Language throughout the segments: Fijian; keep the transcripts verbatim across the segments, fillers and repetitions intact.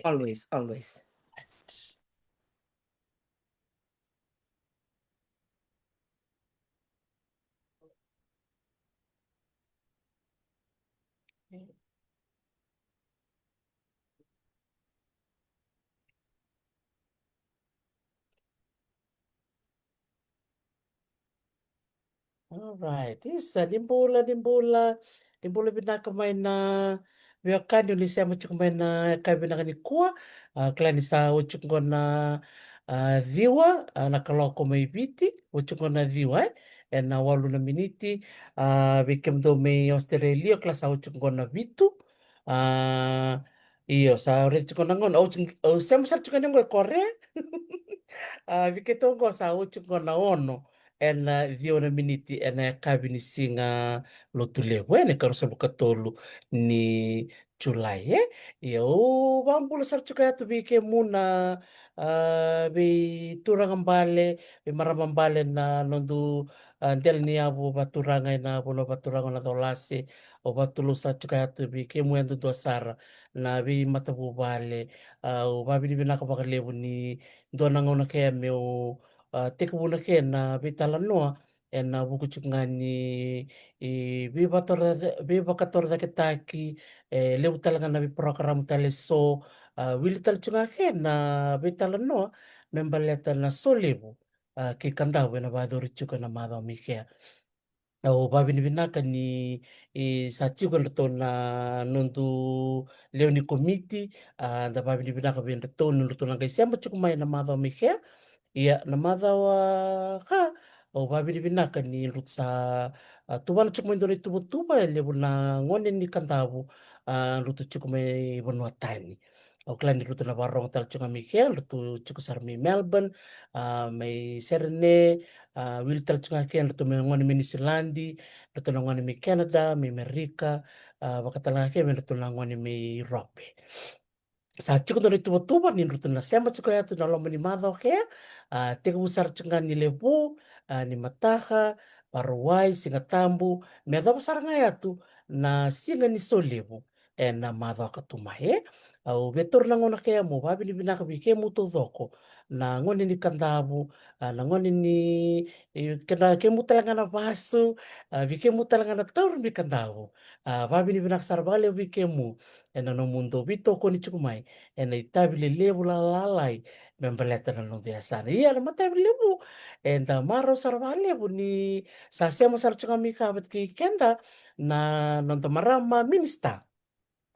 Always, always. Alright. Isa, ni bula, ni bula. Ni bula vinaka mai na veiwekani, o ni sema tiko mai na yakavi vinaka nikua. A, kila ni sa oti tiko qo na, a, ciwa, a, na kaloko mai Viti, oti tiko qo na ciwa, e? Ena walu na miniti, a, vei kemudou mai Australia, kila sa oti tiko qo na vitu. A, io, sa raici tiko na gauna, au, au sema sara tiko ni qo e Korea. A, vei keitou qo sa oti qo na ono, ena ciwa na miniti, ena yakavi ni siga Lotulevu, ena ikaruasagavulu ka tolu ni Julai, e? Ia, au vakabula sara tiko yatu vei kemuna, a, veituraga bale, veimarama bale na nodu, a, dela ni yavu vakaturaga ena vanua vakaturaga na Colase, au vakatulou sara tiko yatu vei kemu yadudua sara na veimatavuvale, a, au vakavinavinaka vakalevu ni dua na gauna kea meu, a, tekivuna kea na veitalanoa, ena vuku tiko ga ni, i, veivakatorocake-, veivakatorocaketaki, e levu tale ga na veiporokaramu tale eso, a, wili tale tiko ga kea na veitalanoa me baleta na solevu, a, kei Kadavu ena vakayacori tiko ena macawa mai kea. Au vakavinavinaka ni, i, sa tiko e dratou na nodu lewe ni komiti, a, da vakavinavinaka vei dratou ni dratou na qai sema tiko mai na macawa mai kea. Ia, na macawa ka, au vakavinavinaka ni dratou sa, a, tuvana tiko mai dua na ituvatuva, e levu na gone ni Kadavu, a, dratou tiko mai vanua tani. Au kila ni ratou na vakarorogo tale tiko ga mai kea, ratou tiko sara mai Melbourne, a, mai Serene, a, wili tale tiko ga kea, ratou mai gone mai Niusiladi, ratou na gone mai Canada, mai Amerika, a, vaka tale ga kea me ratou na gone mai Europe. Sa tiko dua na ituvatuva ni ratou na sema tiko yatu na loma ni macawa kea, a, tekivu sara tiko ga ni levu, a, ni mataka, Vakarauwai, Siga Tabu, me yacova sara ga yatu na siga ni solevu ena macawa ka tu mai, e. Au via taura na gauna kea meu vakavinavinaka vei kemu taucoko na gone ni Kadavu, a, na gone ni, e, kei na kemu tale ga na vasu, a, vei kemu tale ga na taura mai Kadavu. A, vakavinavinaka sara vakalevu vei kemu ena nomudou veitokoni tiko mai ena itavi lelevu lalai me baleta na noda yasana. Ia, na matavi levu, eda marau sara vakalevu ni sa sema sara tiko ga mai kea vata kei keda na noda marama minisita,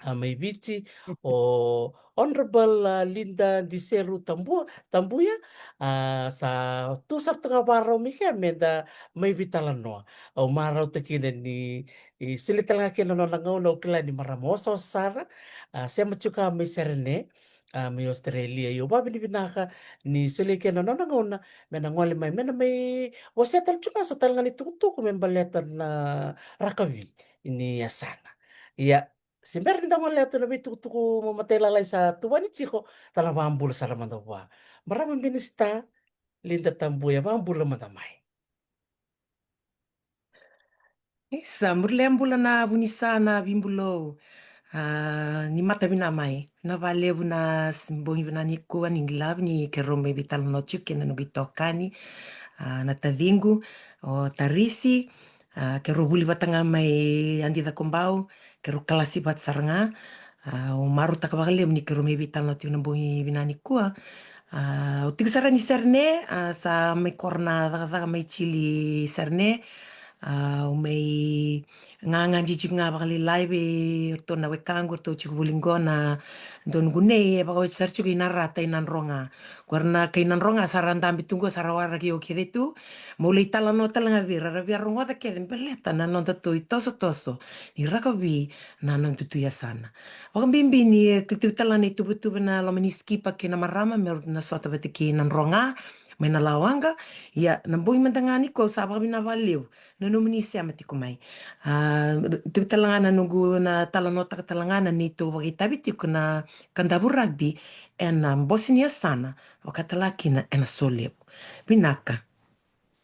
a, mai Viti, o Honourable, a, Lida Diseru Tabu-, Tabuya, a, sa tu sara tu ga vakarau mai kea meda mai veitalanoa. Au marautaka kina ni, i, solia tale ga kina na nona gauna, au kila ni marama osooso sara, a, sema tiko ga mai Serene, a, mai Australia. Io, vakavinavinaka ni solia kina na nona gauna me na gole mai, me na mai wasea tale tiko ga so tale ga ni tukutuku me baleta na rakavi ni yasana. Ia, se bera ni da gole yatu na veitukutuku matailalai sa tuvani tiko, da na vakabula sara mada vua. Marama minisita Lida Tabuya, vakabula mada mai. Isa, muria bula na vu ni sa na veibulou. A, ni mata vina mai. Vinaka vakalevu na s-, bogi vinaka nikua ni qai lave ni keirau mai veitalanoa tiko kei na noqu itokani, a, na taciqu o Tarisi. A, keirau vuli vata ga mai Adi Cakobau, keirau kalasi vata sara ga. A, au marautaka vakalevu ni keirau mai veitalanoa tiko na bogi vinaka nikua. A, au tiko sara ni Serene, a, sa mai koro na cakacaka mai Chile Serene. A, au mai gagadi tiko ga vakalailai vei ratou na wekaqu, ratou tiko voli qo na dua noqu nei, e vakaoti sara tiko i Narata i Nadroga. Qori na kai Nadroga sa ra dabe tu qo, sa ra waraki au kece tu. Meu lai talanoa tale ga vei ira, ra via rogoca kece baleta na nodatou itosotoso ni rakavi na nodatou yasana. Vakabibi ni, e, kila tiko tale ga na ituvatuva na loma ni sikipa kei na marama me ratou na sota vata kei Nadroga mai Nalawaqa. Ia, na bogi mada ga nikua au sa vakavinavinaka vakalevu na nomuni sema tiko mai. A, tiko tale ga na noqu na talanoataka tale ga na neitou vakaitavi tiko na Kadavu Rugby ena bose ni yasana, vaka tale ga kina ena solevu. Vinaka.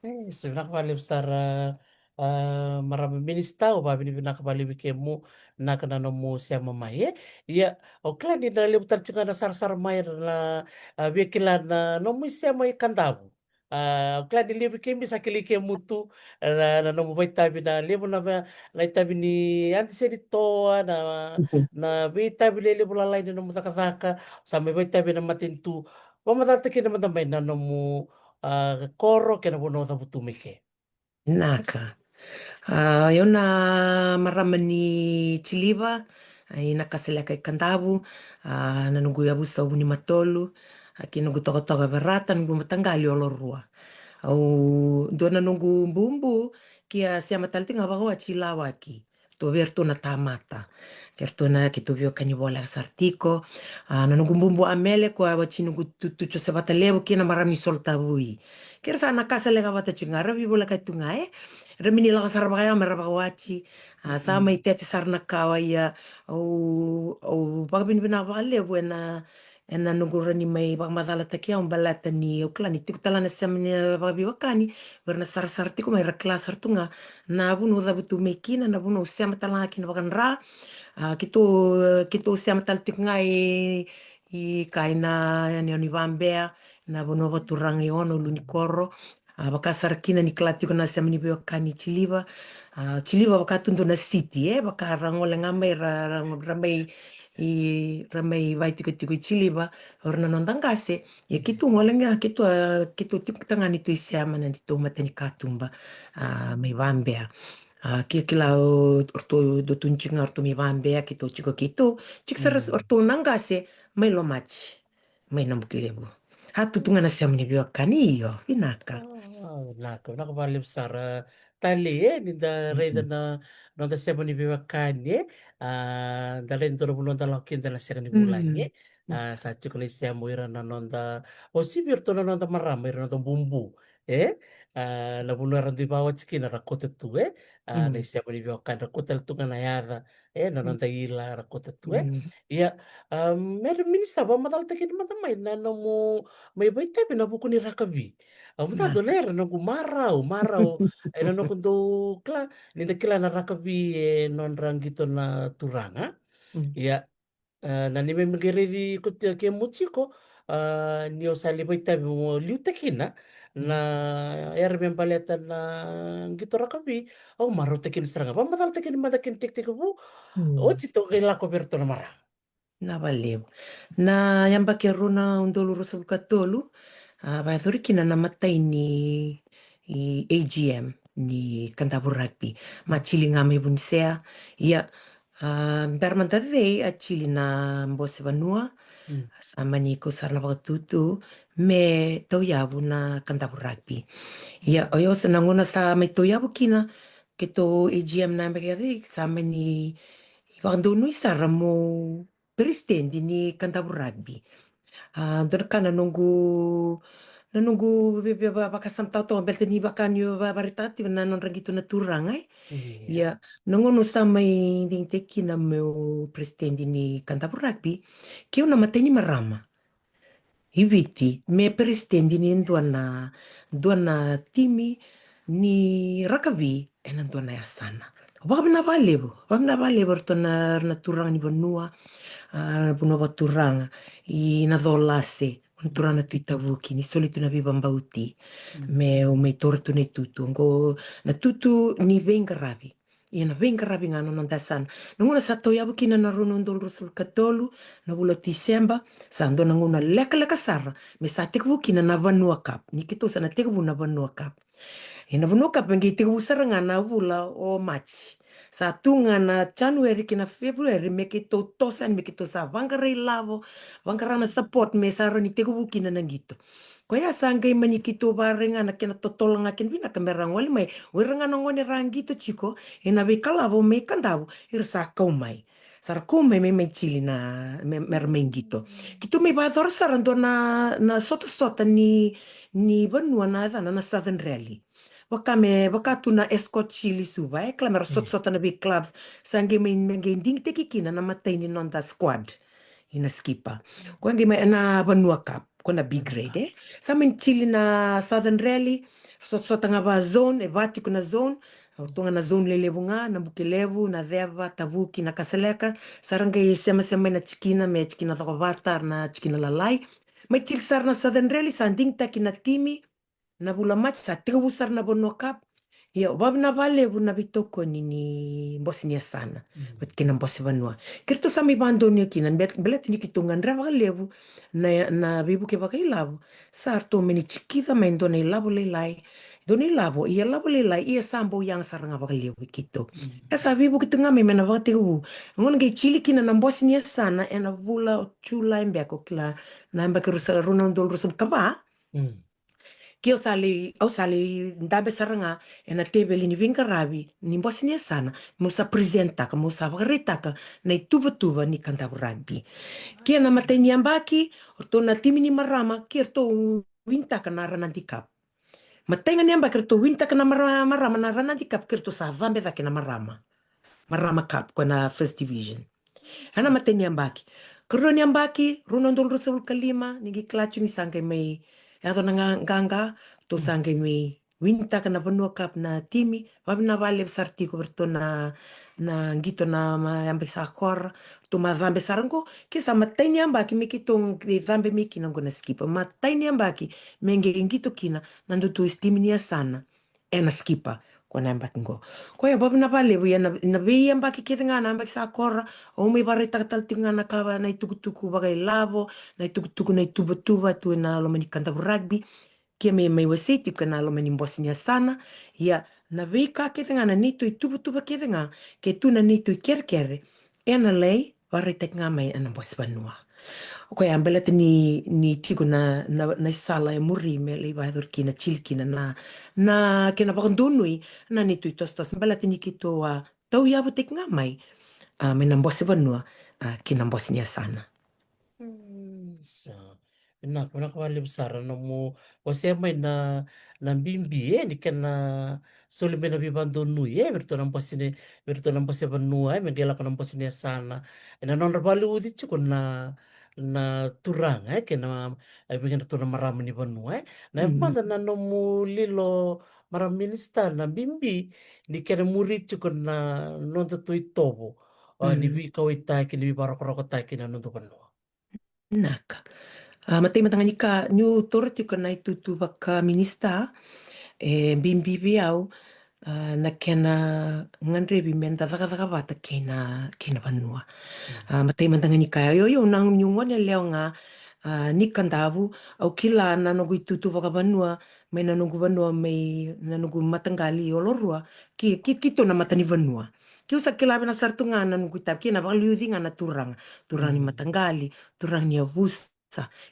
E, sa vinaka vakalevu sara, a, marama minisita, au vakavinavinaka vakalevu vei kemu, vinaka na nomu sema mai, e. Ia, au kila ni na levu tale tiko ga na sarasara mai era na, a, via kila na nomu isema i Kadavu. A, au kila ni levu vei kemuni sa kilai kemu tu, na, na nomu vakaitavi na levu na va-, na itavi ni Adi Senitoa, na, na veitavi lelevu lalai ni nomu cakacaka, sa mai vakaitavi ena matanitu. Vakamacalataki kina mada mai na nomu, a, koro kei na vanua o cavutu mai ke. Vinaka. A, o yau na marama ni Tiliva, a, i Nakasaleka i Kadavu, a, na noqu yavusa o Vunimatolu, a, kei noqu tokatoka Verata, noqu mataqali o Lorua. Au dua na noqu bubu, ke a sema tale tiko ga vakawati i Lawaki. Ratou vei iratou na tamata. Kei ratou na keitou veiwekani voleka sara tiko. A, na noqu bubu Amele, koya wati noqu tutu Josevata levu kei na marama ni Solitavui. Kei ira sa Nakasaleka vata tiko ga, ra veivolekati tu ga, e. Ra mani lako sara vakayawa me ra vakawati. A, sa mai tete sara na kawa, ia au, au vakavinavinaka vakalevu ena, ena noqu rawa ni mai vakamacalataki au baleta ni au kila ni tiko tale na sema ni vakaveiwekani, vei ira na sarasara tiko mai ra kila sara tu ga na vanua au cavutu mai kina, na vanua au sema tale ga kina vakadra. A, keitou, keitou sema tale tiko ga i, i kai na yanuyanu i Vabea, na vanua vakaturaga i Ono, Ulu ni koro. A, vaka sara kina ni kila tiko na sema ni veiwekani i Tiliva. A, Tiliva vaka tu dua na city, e, vaka ra gole ga mai ra, ra, ra mai, i, ra mai vaitikotiko i Tiliva, o ira na noda qase. Ia keitou gole ga, keitou, a, keitou tiko talega ni tou isema na neitou matanikatuba, a, mai Vabea. A, ke kila o ratou dau tu tiko ga o ratou mai Vabea, keitou tiko keitou, tiko sara o ratou na qase mai Lomati. Mai Nabuki Levu. A, tu tu ga na sema ni veiwekani, io, vinaka. A, vinaka, vinaka vakalevu sara. Talei, e, ni da raica na noda sema ni veiwekani, e. A, da raica dua na vanua da lako kina da na sega ni vulagi, e. A, sa tiko na isema o ira na noda, o sivi iratou na noda marama, ira na noda bubu, e. A, na vanua era dui vakawati kina ra kauta tu, e. A, na isema ni veiwekani ra kauta tale tu ga na yaca, e, na noda ila ra kauta tu, e. Ia, a, me ra minisita, vakamacalataki kina mada mai na nomu mai vakaitavi ena vuku ni rakavi. Au mada dua na era noqu marau, marau, ena noqu dau kila, ni da kila na rakavi e nodra qito na turaga. Ia, a, na neimami qai raici koya kemu tiko, a, ni o sa lai vakaitavi mo liutaki kina na era me baleta na qito rakavi, au marautaki kina sara ga. Vakamacalataki kina mada kina tekitekivu, oti tou qai lako vei iratou na marama. Na vakalevu. Na yabaki e rua na udolu ruasagavulu ka tolu, a, vakayacori kina na matai ni, i, A G M ni Kadavu Rugby. Ma tili ga mai Vunisea, ia, a, bera mada cei a tili na bose vanua, sa mani kau sara na vakatutu me tauyavu na Kadavu Rugby. Ia, o yau sa na gauna sa mai tauyavu kina, keitou A G M na yabaki a cei, sa mani vakadonui sara mo peresitedi ni Kadavu Rugby. A, dua na ka na noqu, na noqu ve-, ve-, va-, vakasama tautau baleta ni vaka niu va-, vakaraitaka tiko na nodra qito na turaga, e. Ia, na gauna au sa mai digitaki kina meu peresitedi ni Kadavu Rugby, keu na matai ni marama i Viti me peresitedi ni dua na, dua na timi ni rakavi ena dua na yasana. Vakavinavinaka vakalevu, vakavinavinaka vakalevu iratou na, na turaga ni vanua, a, vanua vakaturaga i Nacolase, na turaga na Tui Tavuki, ni soli tu na veivabauti meu mai taura tu na itutu oqo, na tutu ni veiqaravi. Ia na veiqaravi ga na noda yasana. Na gauna sa tauyavu kina na rua na udolu ruasagavulu ka tolu, na vula o Tiseba, sa dua na gauna lekaleka sara me sa tekivu kina na Vanua Cup. Ni keitou sa na tekivu na Vanua Cup. Ia na Vanua Cup e qai tekivu sara ga na vula o Maji. Sa tu ga na January kei na February me keitou toso yani, me keitou sa vaqara ilavo, vaqara na support me sa rawa ni tekivu kina na qito. Koya sa qai mani keitou vakaraica na kena totolo ga kina vinaka me ra gole mai. O ira ga na gone ra qito tiko ena veikalavo mai Kadavu, ira sa kau mai. Sa ra kau mai, mai, mai tili na, me, me ra mai qito. Keitou mai vakayacora sara dua na, na sotasota ni, ni vanua na yacana na Southern Rally. Vaka me, vaka tu na Escort Shield i Suva, e kila me ra sotasota na vei clubs. Sa qai mai, me qai digitaki kina na matai ni noda squad. Ina Skipper. Ko qai mai na Vanua Cup, ko na B grade, e. Sa mai tili na Southern Rally, sotasota ga va zone, e va tiko na zone, O ratou ga na zone lelevu ga, Nabukelevu, Naceva, Tavuki, Nakasaleka, sa ra qai semasema mai na tikina, me tikina Cokovata, na tikina Lalai. Mai tili sara na Southern Rally, sa digitaki na timi, na vula Maji, sa tekivu sara na Vanua Cup. Ia, vavinavinaka vakalevu na veitokoni ni Bose ni Yasana vata kei na Bose Vanua. Keitou sa mai vakadonuya kina, be-, baleta ni keitou gadreva vakalevu na, na veivuke vakailavo. Sa ratou mai ni tikica mai dua na ilavo lailai. Dua na ilavo, ia lavo lailai, ia sa bau yaga sara ga vakalevu vei keitou. E sa veivuke tu ga mai me na vakatekivu. Gauna qai tili kina na Bose ni Yasana, ena vula o Julai beka, o kila, na yabaki rusa, rua na udolu ruasagavulu ka va. Ke au sa lai, au sa lai dabe sara ga ena teveli ni veiqaravi ni Bose ni Yasana, meu sa presentaka, meu sa vakaraitaka na ituvatuva ni Kadavu Rugby. Ke na imatai ni yabaki, o ratou na timi ni marama, ke ratou winitaka na Ranadi Cup. Imatai ga ni yabaki ratou winitaka na mara-, marama na Ranadi Cup, ke ratou sa cabe cake na marama. Marama Cup, ko na first division. Ena imatai ni yabaki. Karua ni yabaki, rua na udolu ruasagavulu ka lima, ni qai kila tu ni sa qai mai yaco na ga-, qaqa, ratou sa qai mai winitaka na Vanua Cup na timi, vavinavinaka vakalevu sara tiko vei ratou na, na qito na ma-, yabaki sa kora, ratou ma cabe sara qo, ke sa imatai ni yabaki me keitou qai cabe mai kina qo na Skipper. Imatai ni yabaki me qai qito kina na dutu timi ni Yasana ena Skipper, ko na yabaki qo. Koya vavinavinaka vakalevu, ia na, na veiyabaki kece ga na yabaki sa kora, au mai vakaraitaka tale tiko ga na ka va na itukutuku vakailavo, na itukutuku na ituvatuva tu ena loma ni Kadavu Rugby, ke me mai wasei tiko ena loma ni Bose ni Yasana, ia na veika kece ga na neitou ituvatuva kece ga, ke tu na neitou ikerekere, ena lai vakaraitaki ga mai ena Bose Vanua. O koya baleta ni, ni tiko na, na, na isala e muri me lai vakayacori kina, tili kina na, na kena vakadonui na neitou itosotoso, baleta ni keitou a tauyavutaki ga mai, a, mai na Bose Vanua, a, ki na Bose ni Yasana. Mm, sa. Vinaka, vinaka vakalevu sara na nomu wasea mai na, na bibi, e, ni kena soli mai na veivakadonui, e, vei ratou na Bose ni, vei ratou na Bose Vanua, e, me qai lako na Bose ni Yasana. E, na nodra vakaliuci tiko na, na turaga, e, kei na, e, vei keda ratou na marama ni vanua, e. Na, e, mada na nomu lilo marama minisita, na bibi ni kena muri tiko na nodatou itovo, a, ni veikauwaitaki, ni veivakarokorokotaki na nodatou vanua. Naka. A, matai mada ga ni ka, niu taura tiko na itutu vakaminisita, e bibi vei au, a, na kena gadrevi meda cakacaka vata kei na, kei na vanua. A, matai mada ga ni ka, io, io, na niu gone yalewa ga, a, ni Kadavu, au kila na noqu itutu vakavanua, mai na noqu vanua, mai na noqu mataqali Olorua, ki, ki, keitou na matanivanua. Keitou sa kila vinaka sara tu ga na noqu itavi, kei na vakaliuci ga na turaga, turaga ni mataqali, turaga ni yavusa,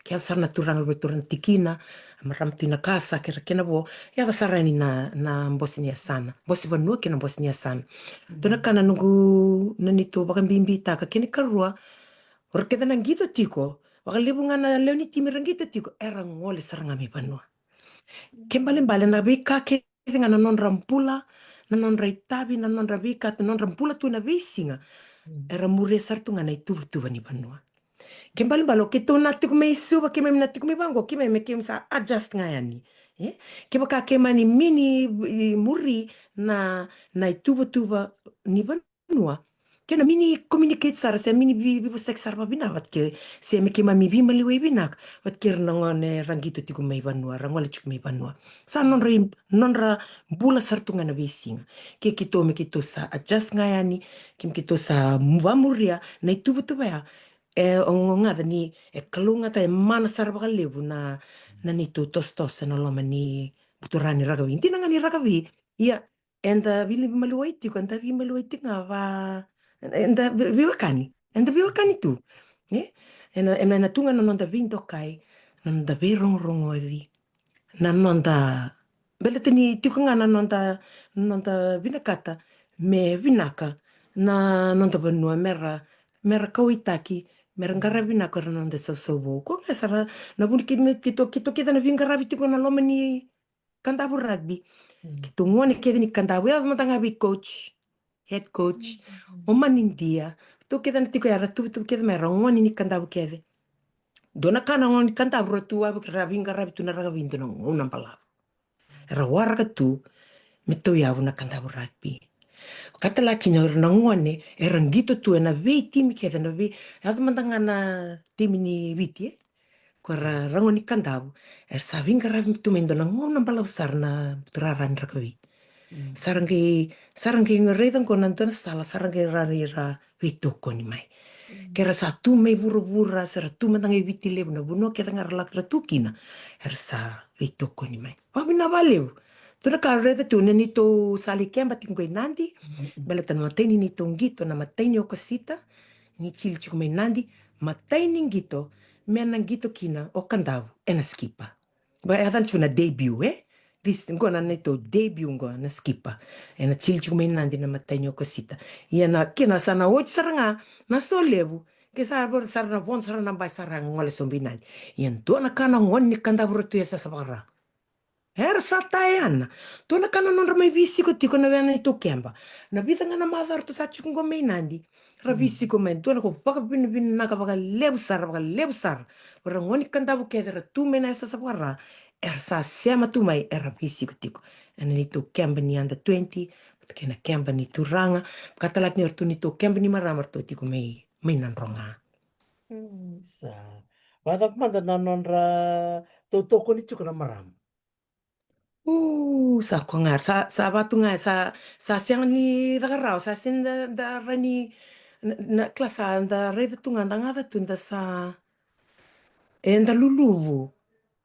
ke yaco sara na turaga, turaga tikina, marama tu na kasa, kei ra kena vo, yaco sara yani na, na Bose ni Yasana, Bose Vanua kei na Bose ni Yasana. Dua na ka na noqu, na neitou vakabibitaka, kena ikarua, o ira kece na qito tiko, vakalevu ga na lewe ni timi ra qito tiko, era gole sara ga mai vanua. Ke balebale na veika kece ga na nodra bula, na nodra itavi, na nodra veika, na nodra bula tu na veisiga. Era muria sara tu ga na ituvatuva ni vanua. Ke balebale, o keitou na tiko mai Suva, keimami na tiko mai vaqo, keimami, keimami sa adjust ga yani. E? Kevaka keimami ni, e, muri na, na ituvatuva ni vanua. Kena mini communicate sara, se mini vi-, veivosaki sara vavinaka vata kei, se me keimami veimaliwai vinaka vata kei ira na gone ra qito tiko mai vanua, ra gole tiko mai vanua. Sa nodra i-, nodra bula sara tu ga na veisiga. Ke keitou me keitou sa adjust ga yani, ke me keitou sa vamuria na ituvatuva ya. E, o, o gaca ni, e kalougata, e mana sara vakalevu na, na neitou tosotoso ena loma ni buturani rakavi. Dina ga ni rakavi, ia, eda veimaliwai tiko, eda veimaliwai tiko ga va, eda vei-, veiwekani, eda veiwekani tu. E? Ena, ena, ena tu ga na noda veidokai, na noda veirogorogoci, na noda, baleta ni tiko ga na noda, noda vinakata me vinaka na noda vanua, mera, mera kauwaitaki, mera qaravi vinaka ira na noda sausauvou. Ko ga sara na vuni keitou, keitou kece na veiqaravi tiko na loma ni Kadavu rugby. Keitou gone kece ni Kadavu, yaco mada ga vei coach, head coach, o Manidia. Ratou kece na tiko ya, ra tuvatuva kece mai, ra gone ni Kadavu kece. Dua na ka na gone ni Kadavu, ratou a veiqaravi tu na rakavi, dua na gauna balavu. Era waraka tu me tauyavu na Kadavu rugby. Ka tale kina o ira na gone era qito tu ena veitimi kece, na vei, yaco mada ga na timi ni Viti, e. Ko ra, ra gone ni Kadavu, era sa veiqaravi tu mai dua na gauna balavu sara na buturara ni rakavi. Sa ra qai, sa ra qai raica qo na dua na sala, sa ra qai ra, ra, ra veitokoni mai. Ke ra sa tu mai vuravura, se ra tu mada ga i Viti Levu, na vanua kece ga ra lako ra tu kina, era sa veitokoni mai. Vakavinavinaka vakalevu. Dua na ka au raica tu na neitou sa lai keba tiko qo i Nadi, baleta na imatai ni neitou qito na imatai ni Okosita, ni Chile tiko mai Nadi, imatai ni qito, me na qito kina o Kadavu ena Skipa. Ba, e yaco tiko na debut, e? This, qo na neitou debut qo na Skipa. Ena Chile tiko mai Nadi na imatai ni Okosita. Ia na kena sa na oti sara ga na Solevu, ke sa ra, sa ra na vodo sara na basi, sa ra gole sobu i Nadi. Ia dua na ka na gone ni Kadavu ra tu e Sasavakara. Era sa tayana. Dua na ka na nodra mai veisiko tiko na wena neitou keba. Na vica ga na macawa ratou sa tiko qo mai Nadi, ra veisiko mai. Dua na ka au vakavinavinaka vakalevu sara, vakalevu sara. Ra gone ni Kadavu kece ra tu mai na Sasavakara, era sa sema tu mai, era veisiko tiko ena neitou keba ni under twenty, vata kei na keba ni turaga, ka tale ga ni ratou neitou keba ni marama ratou tiko mai, mai Nadroga. Mm, sa. Vakacava mada na nodra tou tokoni tiko na marama? U, sa ko ga, sa, sa vatu ga, sa, sa sega ni caka rawa, sa sega da, da rawa ni, na, na kila sa da raica tu ga, da gaca tu da sa, e da luluvu.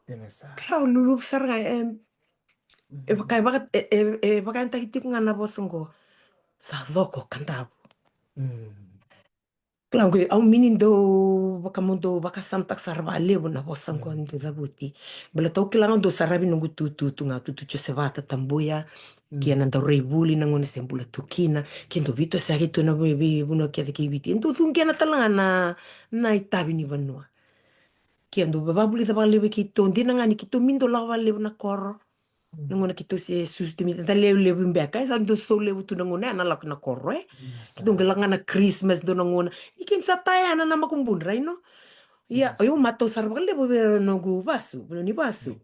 Kila o luluvu sara ga, e, e vaka, e vaka, e, e, e vakayagataki tiko ga na vosa qo. Sa coko Kadavu. Kila qo, au mini dau vaka, mo dau vakasamataka sara vakalevu na vosa qo dau cavuti. Baleta au kila ga dau saravi noqu tutu tu ga, tutu Josevata Tabuya, kei na dau rai vuli na gauna se bula tu kina, ke dau veitosoyaki tu na vei, veivanua kece kei Viti. E dau cuqena tale ga na, na itavi ni vanua. Ke dau vakavulica vakalevu keitou, dina ga ni keitou mini dau lako vakalevu na koro. Na gauna keitou se susu timi, da lewe levu beka, e sa dau sau levu tu na gauna ya na lako na koro, e. Keitou qai lako ga na Christmas, dua na gauna. Ni keimami sa tayana na makubudra, you know. Ia, o yau matau sara vakalevu vei ira noqu vasu, vei ni vasu.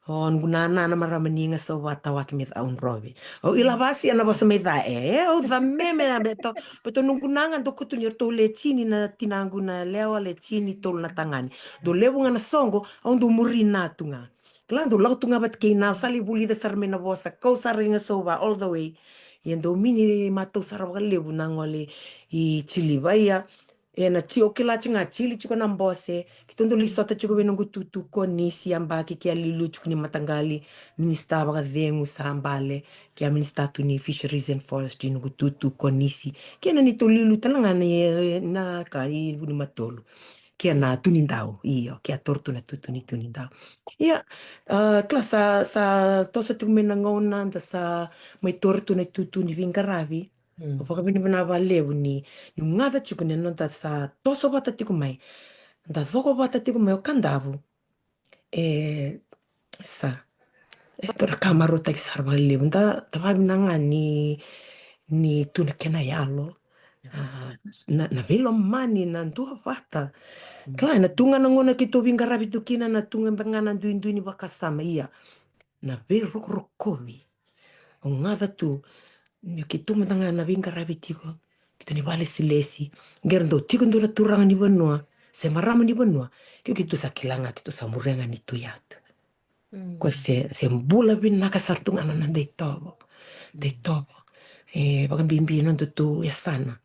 O noqu nana na marama ni Gasauvata Waki me au drovi. Au ila vasi ana vosa mai ca, e, e, au ca meme na beto. Beto noqu na ga dau kutu ni ratou le tini na tinaqu na lewa, le tini tolu na tagane. Dau levu ga na soqo, au dau muri na tu ga. Kila dau lako tu ga vata kei na, au sa lai vulica sara mai na vosa, kau sara i Gasauva all the way. Ia dau mini matau sara vakalevu na gole i Chile vaya. Ena Chile, au kila tiko ga Chile tiko na bose. Keitou dau lai sota tiko vei noqu tutu ko Nisi Abaki, ke a liuliu tiko ni mataqali minisita vakacegu sa bale, ke a minisita tu ni Fisheries and Forestry noqu tutu ko Nisi. Kei na neitou liuliu tale ga na, na ka i Vunimatolu. Kei na Tunidau, io, kei a toro tu na tutu ni Tunidau. Ia, a, kila sa, sa toso tiko mai na gauna da sa mai toro tu na tutu ni veiqaravi. Au vakavinavinaka vakalevu ni, niu gaca tiko ni noda sa toso vata tiko mai. Da coko vata tiko mai o Kadavu. E, sa, e dua na ka marautaki sara vakalevu. Da, da vakavinavinaka ga ni, ni tu na kena yalo. A, na, na veilomani, na duavata. Kila, ena tu ga na gauna keitou veiqaravi tu kina, na tu ga beka ga na duidui ni vakasama, ia. Na veirokorokovi. Au gaca tu, ni keitou mada ga na veiqaravi tiko, keitou ni vakalesilesi. Qai ra dau tiko dua na turaga ni vanua, se marama ni vanua, keitou sa kila ga, keitou sa muria ga ni tu yatu. Ko se, se bula vinaka sara tu ga na noda itovo. Da itovo. E, vakabibi na nodatou yasana.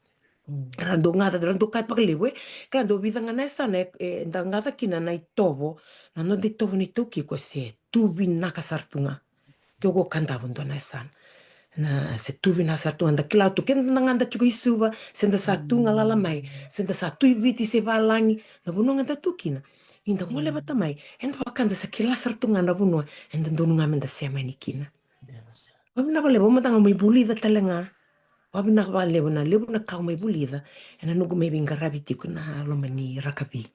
Ra dau gaca, ra dau kaya vakalevu, e. Ka dau vica ga na yasana, e, e, da gaca kina na itovo, na noda itovo na iTaukei ko se tu vinaka sara tu ga. Ke o ko Kadavu dua na yasana. Na se tu vinaka sara tu ga, da kila tu, ke da ga da tiko i Suva, se da sa tu ga lala mai, se da sa tu i Viti se valagi, na vanua ga da tu kina. Ni da gole vata mai, eda vaka da sa kila sara tu ga na vanua, eda donu ga me da sema yani kina. Au vinaka vakalevu, au mada ga mai vulica tale ga. Au vinaka vakalevu na levu na ka au mai vulica ena noqu mai veiqaravi tiko na loma ni rakavi.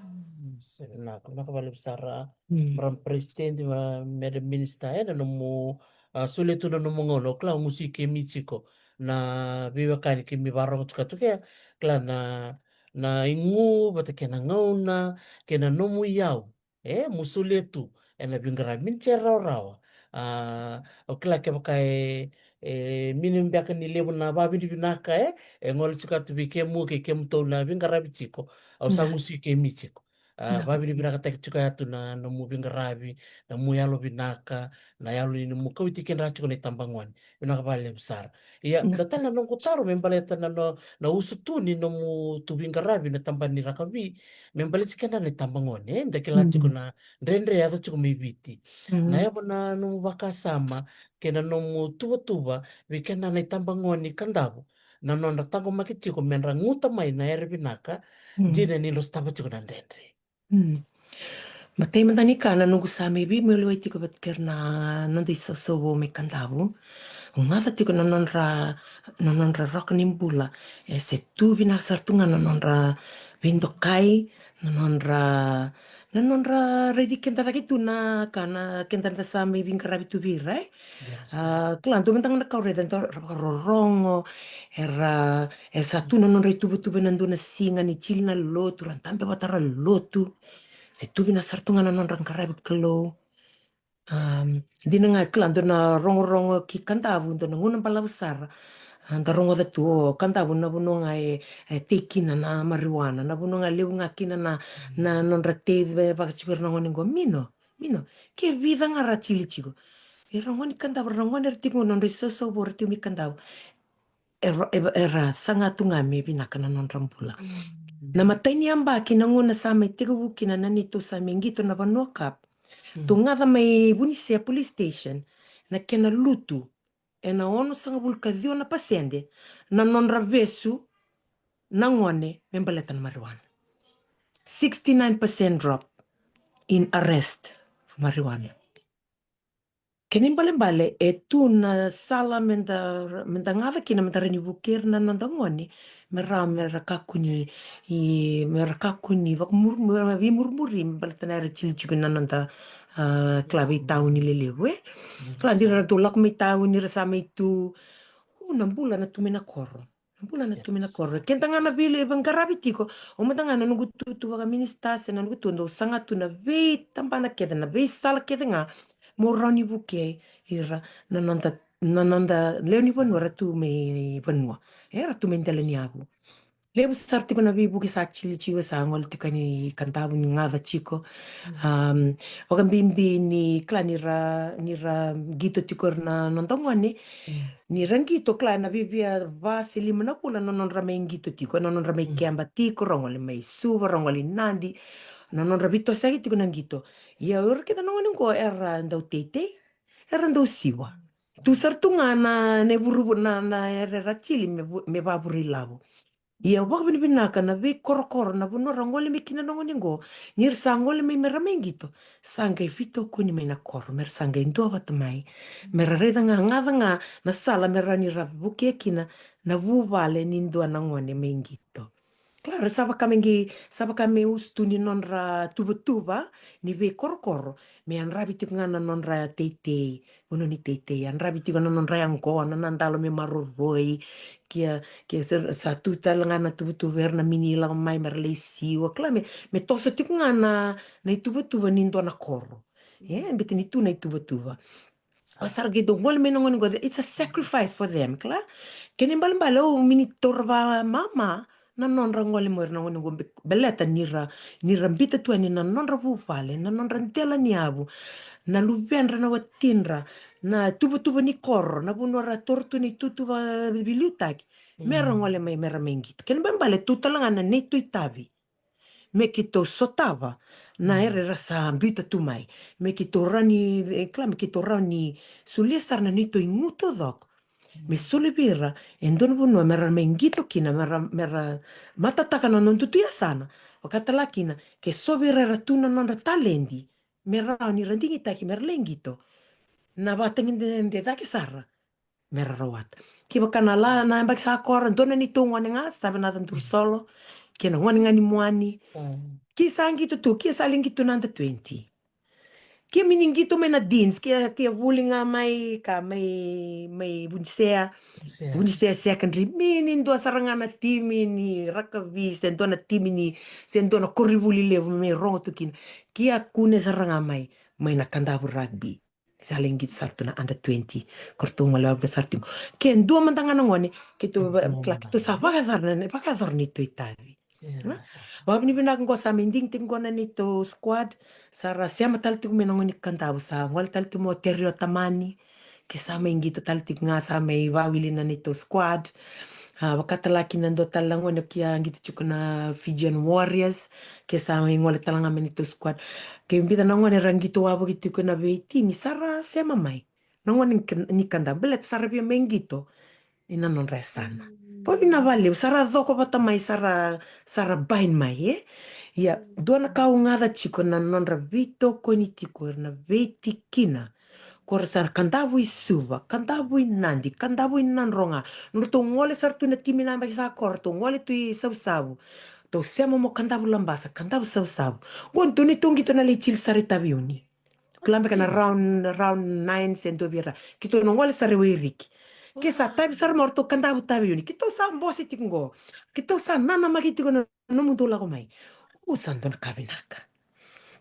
Mm, sa vinaka, vinaka vakalevu sara. Mm. Madam President, ma-, Madam Minister, ena nomu, a, solia tu na nomu gauna, au kila au gusu i kemi tiko na veiwekani kemi vakarogo tiko tu kea, kila na, na igu vata kei na gauna, kei na nomu iyau. E, mo solia tu ena veiqaravi, me ni se rawarawa. A, au kila kevaka e, e mini beka ni levu na vavinavinaka e, e gole tiko atu vei kemu kei kemutou na veiqaravi tiko. Au sa gusu i kemi tiko. A, vavinavinakataki tiko atu na nomu veiqaravi, na mu yalo vinaka, na yalo ni nomu kauti kedrau tiko na itabagone. Vinaka vakalevu sara. Ia, na tale na noqu taro me baleta na, na, na usutu ni nomu tu veiqaravi na tabana ni rakavi, me baleti keda na itabagone, e, da kila tiko na dredre yaco tiko mai Viti. Na yavu na nomu vakasama kei na nomu tuvatuva vei keda na itabagone i Kadavu, na nodra taqomaki tiko me ra guta mai na yare vinaka, dina ni ra sotava tiko na dredre. Matai mada ni ka na noqu sa mai veimaliwai tiko vata kei ira na noda isausau vou mai Kadavu. Au gaca tiko na nodra, na nodra roka ni bula. E se tu vinaka sara tu ga na nodra veidokai, na nodra, na nodra raici keda cake tu na ka na keda da sa mai veiqaravi tu vei ira, e. A, kila, dua mada ga na ka au raica, dua ra vakarorogo, era, e sa tu na nodra ituvatuva ena dua na siga ni tili na lotu, ra dabe vata ra lotu. Se tu vinaka sara tu ga na nodra qaravi Kalou. Am, dina ga, kila, dua na rogorogo ki Kadavu, dua na gauna balavu sara. A, da rogoca tu o Kadavu na vanua ga e, e tei kina na marijuana, na vanua ga levu ga kina na, na nodra tei, e, vaka tiko ira na gone qo, mino, mino. Ke vica ga ra tili tiko. Ira na gone Kadavu, ira na gone era tiko, nodra isausau vou era tiko mai Kadavu. Era, era, era saga tu ga me vinaka na nodra bula. Na matai ni yabaki na gauna sa mai tekivu kina na neitou sa mai qito na Vanua Cup. Tou gaca mai Vunisea Police Station na kena lutu ena onosagavulu ka ciwa na pasede na nodra vesu na gone me baleta na marijuana. Sixty-nine percent drop in arrest for marijuana. Kena ibalebale, e tu na sala meda, meda gaca kina, meda rawa ni vukei ira na noda gone me rawa me ra kakua ni, i, me ra kakua ni vakamur-, me ra veimurimuri me baleta na era tili tiko na noda, a, kila, veitauni lelevu, e. Kila, dina ra tou lako mai tauni, ra sa mai tu. U, na bula na tu mai na koro. Na bula na tu mai na koro. Keda ga na veiqaravi tiko, o mada ga na noqu tu, tu vakaminisita se na noqu tu, dau saga tu na veitabana kece, na veisala kece ga mo rawa ni vukei ira na noda, na noda lewe ni vanua ra tu mai vanua. E, ra tu mai dela ni yavu. Levu sara tiko na veivuke sa tili tiko, sa gole tiko yani Kadavu ni gaca tiko. Am, vakabibi ni kila ni ra, ni ra qito tiko ira na noda gone. Ni ra qito, kila, na viavia va se lima na vula na nodra mai qito tiko, na nodra mai keba tiko, ra gole mai Suva, ra gole i Nadi, na nodra veitosoyaki tiko na qito. Ia o ira kece na gone qo era dau teitei, era dau siwa. Tu sara tu ga na, na vuruvu, na, na era, era tili me vu-, me vavure ilavo. Ia au vakavinavinaka na veikorokoro, na vanua ra gole mai kina na gone qo, ni ra sa gole mai me ra mai qito, sa qai veitokoni mai na koro, me ra sa qai duavata mai, me ra raica ga, gaca ga na sala me rawa ni ra vukea kina na vuvale ni dua na gone mai qito. Kila, ra sa vaka me qai, sa vaka me usutu ni nodra tuvatuva ni veikorokoro me yadravi tiko ga na nodra teitei, vanua ni teitei, yadravi tiko na nodra yaqona, na dalo me maroroi, kia, kia sa, sa tu tale ga na tuvatuva vei ira na mini lako mai me ra lai siwa, kila, me, me toso tiko ga na, na ituvatuva ni dua na koro. E, baleta ni tu na ituvatuva. Au sa ra qai dau gole mai na gone qo, it's a sacrifice for them, kila. Kena ibalebale au mini taura vakamamada na nodra gole mai ira na gone qo be-, baleta ni ra, ni ra biuta tu yani na nodra vuvale, na nodra dela ni yavu, na luvedra, na watidra, na tuvatuva ni koro, na vanua ra taura tu na itutu vakaveiliutaki. Me ra gole mai, me ra mai qito. Kena ibalebale tu tale ga na neitou itavi. Me keitou sotava na era era sa biuta tu mai. Me keitou rawa ni, e, kila, me keitou rawa ni solia sara na neitou igu taucoko. Me soli vei ira e dua na vanua me ra mai qito kina, me ra, me ra matataka na nodratou yasana. Vakatale kina, ke so vei ira era tu na nodra taledi, me rawa ni ra digitaki me ra lai qito. Na vakatagedegede cake sara me ra rawata. Kevaka na la, na yabaki sa kora, dua na neitou gone ga, Savenaca Durusolo, kei na gone ga ni Muani. Ki sa qito tu, ki sa lai qito na under twenty. Ki mini qito mai na Deans, ki, ki vuli ga mai, ka mai, mai Vunisea. Vunisea Secondary, mini dua sara ga na timi ni rakavi, se dua na timi ni, se dua na koronivuli levu mai rogo tu kina. Ki a kune sara ga mai, mai na Kadavu Rugby. Sa lai qito sara tu na under twenty. Ko ratou gole wavoki sara tiko. Ke dua mada ga na gone, keitou va-, kila, keitou sa vakayacora na, vakayacora na neitou itavi. Ia, sa. Vakavinavinaka qo sa mai digitaki qo na neitou squad. Sa ra sema tale tiko mai na gone ni Kadavu, sa gole tale tiko mai o Terry Otamani. Ke sa mai qito tale tiko ga, sa mai vawili na neitou squad. A, vaka tale ga kina dua tale na gone ke a qito tiko na Fijian Warriors. Ke sa mai gole tale ga mai neitou squad. Ke bica na gone ra qito wavoki tiko na veitimi, sa ra sema mai na gone ni Ka-, ni Kadavu, baleta sa ra via mai qito ena nodra yasana. Vakavinavinaka vakalevu, sa ra coko vata mai, sa ra, sa ra bind mai, e? Ia, dua na ka au gaca tiko na nodra veitokoni tiko, era na veitikina. Ko ra sa Kadavu i Suva, Kadavu i Nadi, Kadavu i Nadroga. Nodratou gole sara tu na timi na yabaki sa oti, ratou gole tu i Savusavu. Ratou sema mai Kadavu Labasa, Kadavu Savusavu. Qo dua neitou qito na lai tili sara i Taveuni. Kila beka na round, round nine se dua vei ira. Keitou na gole sara i Wairiki. Ke sa tavi sara mai o ratou Kadavu Taveuni. Keitou sa bose tiko qo. Keitou sa nanamaki tiko na nomudou lako mai. Au sa dua na ka vinaka.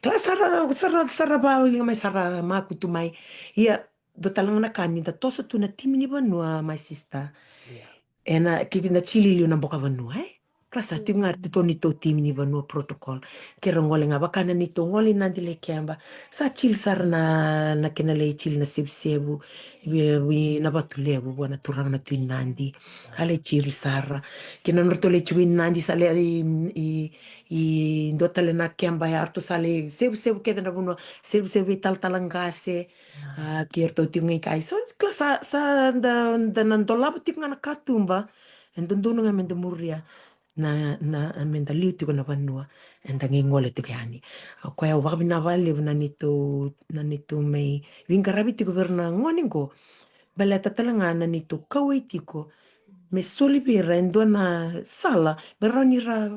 Kila sa ra, sa ra, sa ra vawili mai, sa ra makutu mai. Ia, dua tale ga na ka ni da toso tu na timi ni vanua, my sister. Ia. Ena, ke da tili liu na boka vanua, e? Kila sa tiko ga ratou neitou timi ni vanua protocol. Ke ra gole ga vaka na neitou gole i Nadi lai keba. Sa tili sara na, na kena lai tili na sevusevu. Vei, vei Navatulevu, vua na turaga na Tui Nadi. A lai tili sara. Kei na nodratou lai tiko i Nadi, sa lai i, i, i dua tale na keba ya, ratou sa lai sevusevu kece na vanua, sevusevu vei talatala qase. A, kei ratou tiko ga i kai. So, kila sa, sa da, da na dolava tiko ga na katuba. E dodonu ga me da muria na, na, me da liu tiko na vanua eda qai gole tiko yani. O koya au vakavinavinaka vakalevu na neitou, na neitou mai veiqaravi tiko vei ira na gone qo. Baleta tale ga na neitou kauwai tiko me soli vei ira e dua na sala me rawa ni ra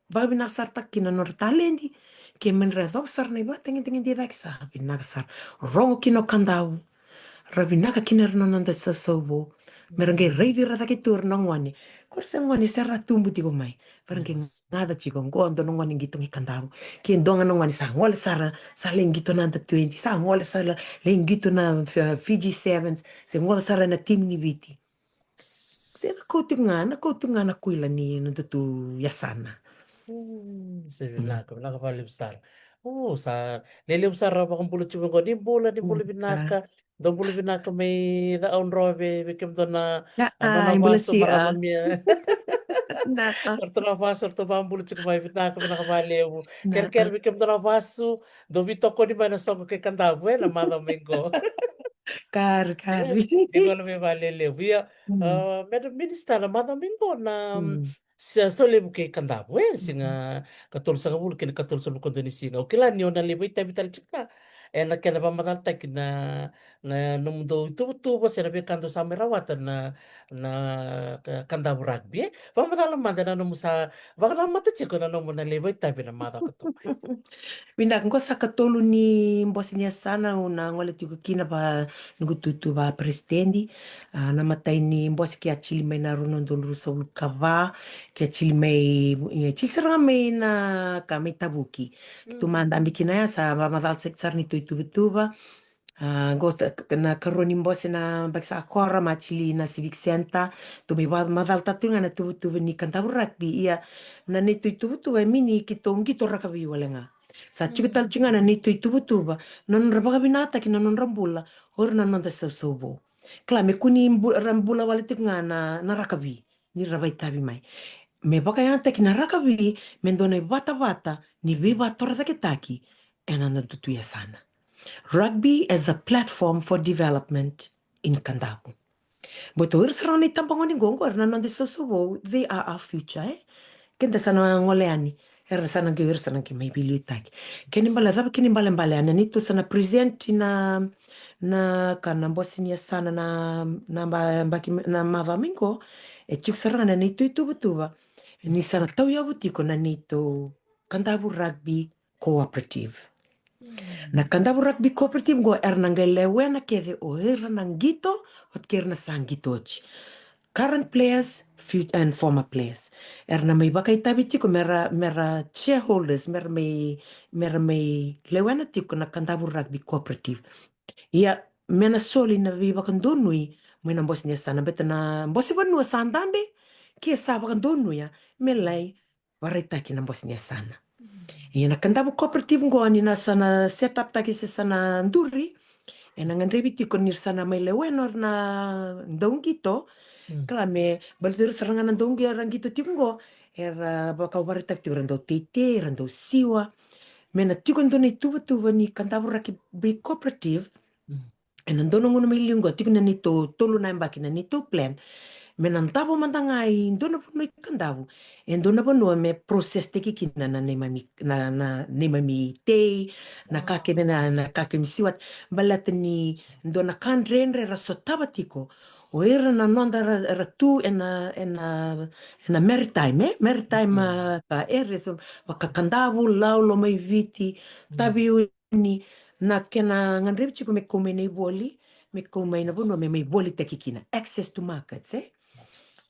vakavinavinaka sara tiko kina na nodra taledi. Ke me ra yaco sara na ivakatagedegede cake, sa vinaka sara. Rogo kina o Kadavu. Ra vinaka kina ira na noda sausau vou. Me ra qai raici ira cake tu ira na gone. Ko ra se gone se ra tubu tiko mai. Ra qai gaca tiko qo dua na gone qito qai Kadavu. Ke dua ga na gone sa gole sara, sa lai qito na under twenty, sa gole sara, lai qito na, uh, Fiji Sevens, se gole sara na timi ni Viti. Se na kau tiko ga, na kau tiko ga na kuila ni nodatou yasana. Mm, se vinaka, vinaka vakalevu sara. O, sa lelevu sara vakabula tiko qo, ni bula, ni bula vinaka. Dou bula vinaka mai Cakaudrove, vei kemudou na, a, nona vasu, marama mai. Ratou na vasu, ratou vakabula tiko mai, vinaka, vinaka vakalevu. Kerekere vei kemudou na vasu, dou veitokoni mai na soqo kei Kadavu, e, na macawa mai qo. Kari, kari. Ni gole mai vakalelevu. Ia, a, Madam Minister, na macawa mai qo na, mm, sa, solevu kei Kadavu, e, siga katolusagavulu kei na katolusagavulu ka dua ni siga. Au kila ni o na lai vakaitavi tale tiko ga ena kena vakamacalataki na, na nomudou ituvatuva se na veika dou sa mai rawata na, na Ka-, Kadavu Rugby, e. Vakamacala mada na nomu sa vakanamata tiko na nomu na lai vakaitavi na macawa ka tu mai. Vinaka, qo sa katolu ni bose ni yasana au na gole tiko kina vaka noqu itutu vakaperesitedi. A, na imatai ni bose ke a tili mai na rua na udolu ruasagavulu ka va, ke a tili mai, e, tili sara ga mai na ka mai Tavuki. Keitou madabe kina ya, sa vakamacala sara, sara neitou ituvatuva. A, qo sa, k-, na ikarua ni bose na yabaki sa oti, ma tili na Civic Centre. Tou mai vakamacalataka tiko ga na ituvatuva ni Kadavu Rugby. Ia, na neitou ituvatuva, e, mini keitou qito rakavi wale ga. Sa tiko tale tiko ga na neitou ituvatuva na nodra vakavinakataki na nodra bula o ira na noda sausau vou. Kila, me kua ni bu-, ra bula wale tiko ga na, na rakavi ni ra vakaitavi mai. Me vakayagataki na rakavi me dua na ivatavata ni veivakatorocaketaki ena nodatou yasana. Rugby as a platform for development in Kadavu. Baleta o ira sara na itabagone qo, qo era na noda sausau vou, they are our future, e? Keda sa na gole yani, era sa na qai, o ira sa na qai mai veiliutaki. Kena ibalebale, cava kena ibalebale, na neitou sa na present na, na ka na bose ni yasana na, na ba-, baki, na macawa mai qo, e tiko sara ga na neitou ituvatuva ni sa na tauyavu tiko na neitou Kadavu Rugby Cooperative. Na Kadavu Rugby Cooperative qo era na qai lewena kece o ira na qito oti kei ira na sa qito oti. Current players, fut-, and former players. Era na mai vakaitavi tiko mera, mera shareholders, mera mai, mera mai lewena tiko na Kadavu Rugby Cooperative. Ia, me na soli na veivakadonui mai na bose ni yasana, beta na bose vanua sa dabe ke sa vakadonuya me lai varaitaki na bose ni yasana. Ia na Kadavu cooperative qo ni na sa na set up taki se sa na duri, e na gadrevi tiko ni ra sa na mai lewena o ira na dauqito. Kala me baleta o ira sara ga na dauqito tiko qo, era vakavaraitaki tiko, era dau teitei, era dau siwa. Me na tiko e dua na ituvatuva ni Kadavu Rugby Cooperative. E na dua na gauna mai liu qo, tiko na neitou tolu na yabaki na neitou plan. Me na davo mada ga i dua na vanua i Kadavu, e dua na vanua me process taki kina na neimami, na, na neimami tei, na ka kece na, na ka keimami siwa. Baleta ni dua na ka dredre era sotava tiko o ira na noda era, era tu e na, e na, e na maritime, e? Maritime, a, ka area, so, vaka Kadavu, Lau, Lomaiviti, Taveuni, na kena gadrevi tiko me kau mai na ivoli, me kau mai na vanua me mai volitaki kina. Access to markets, e?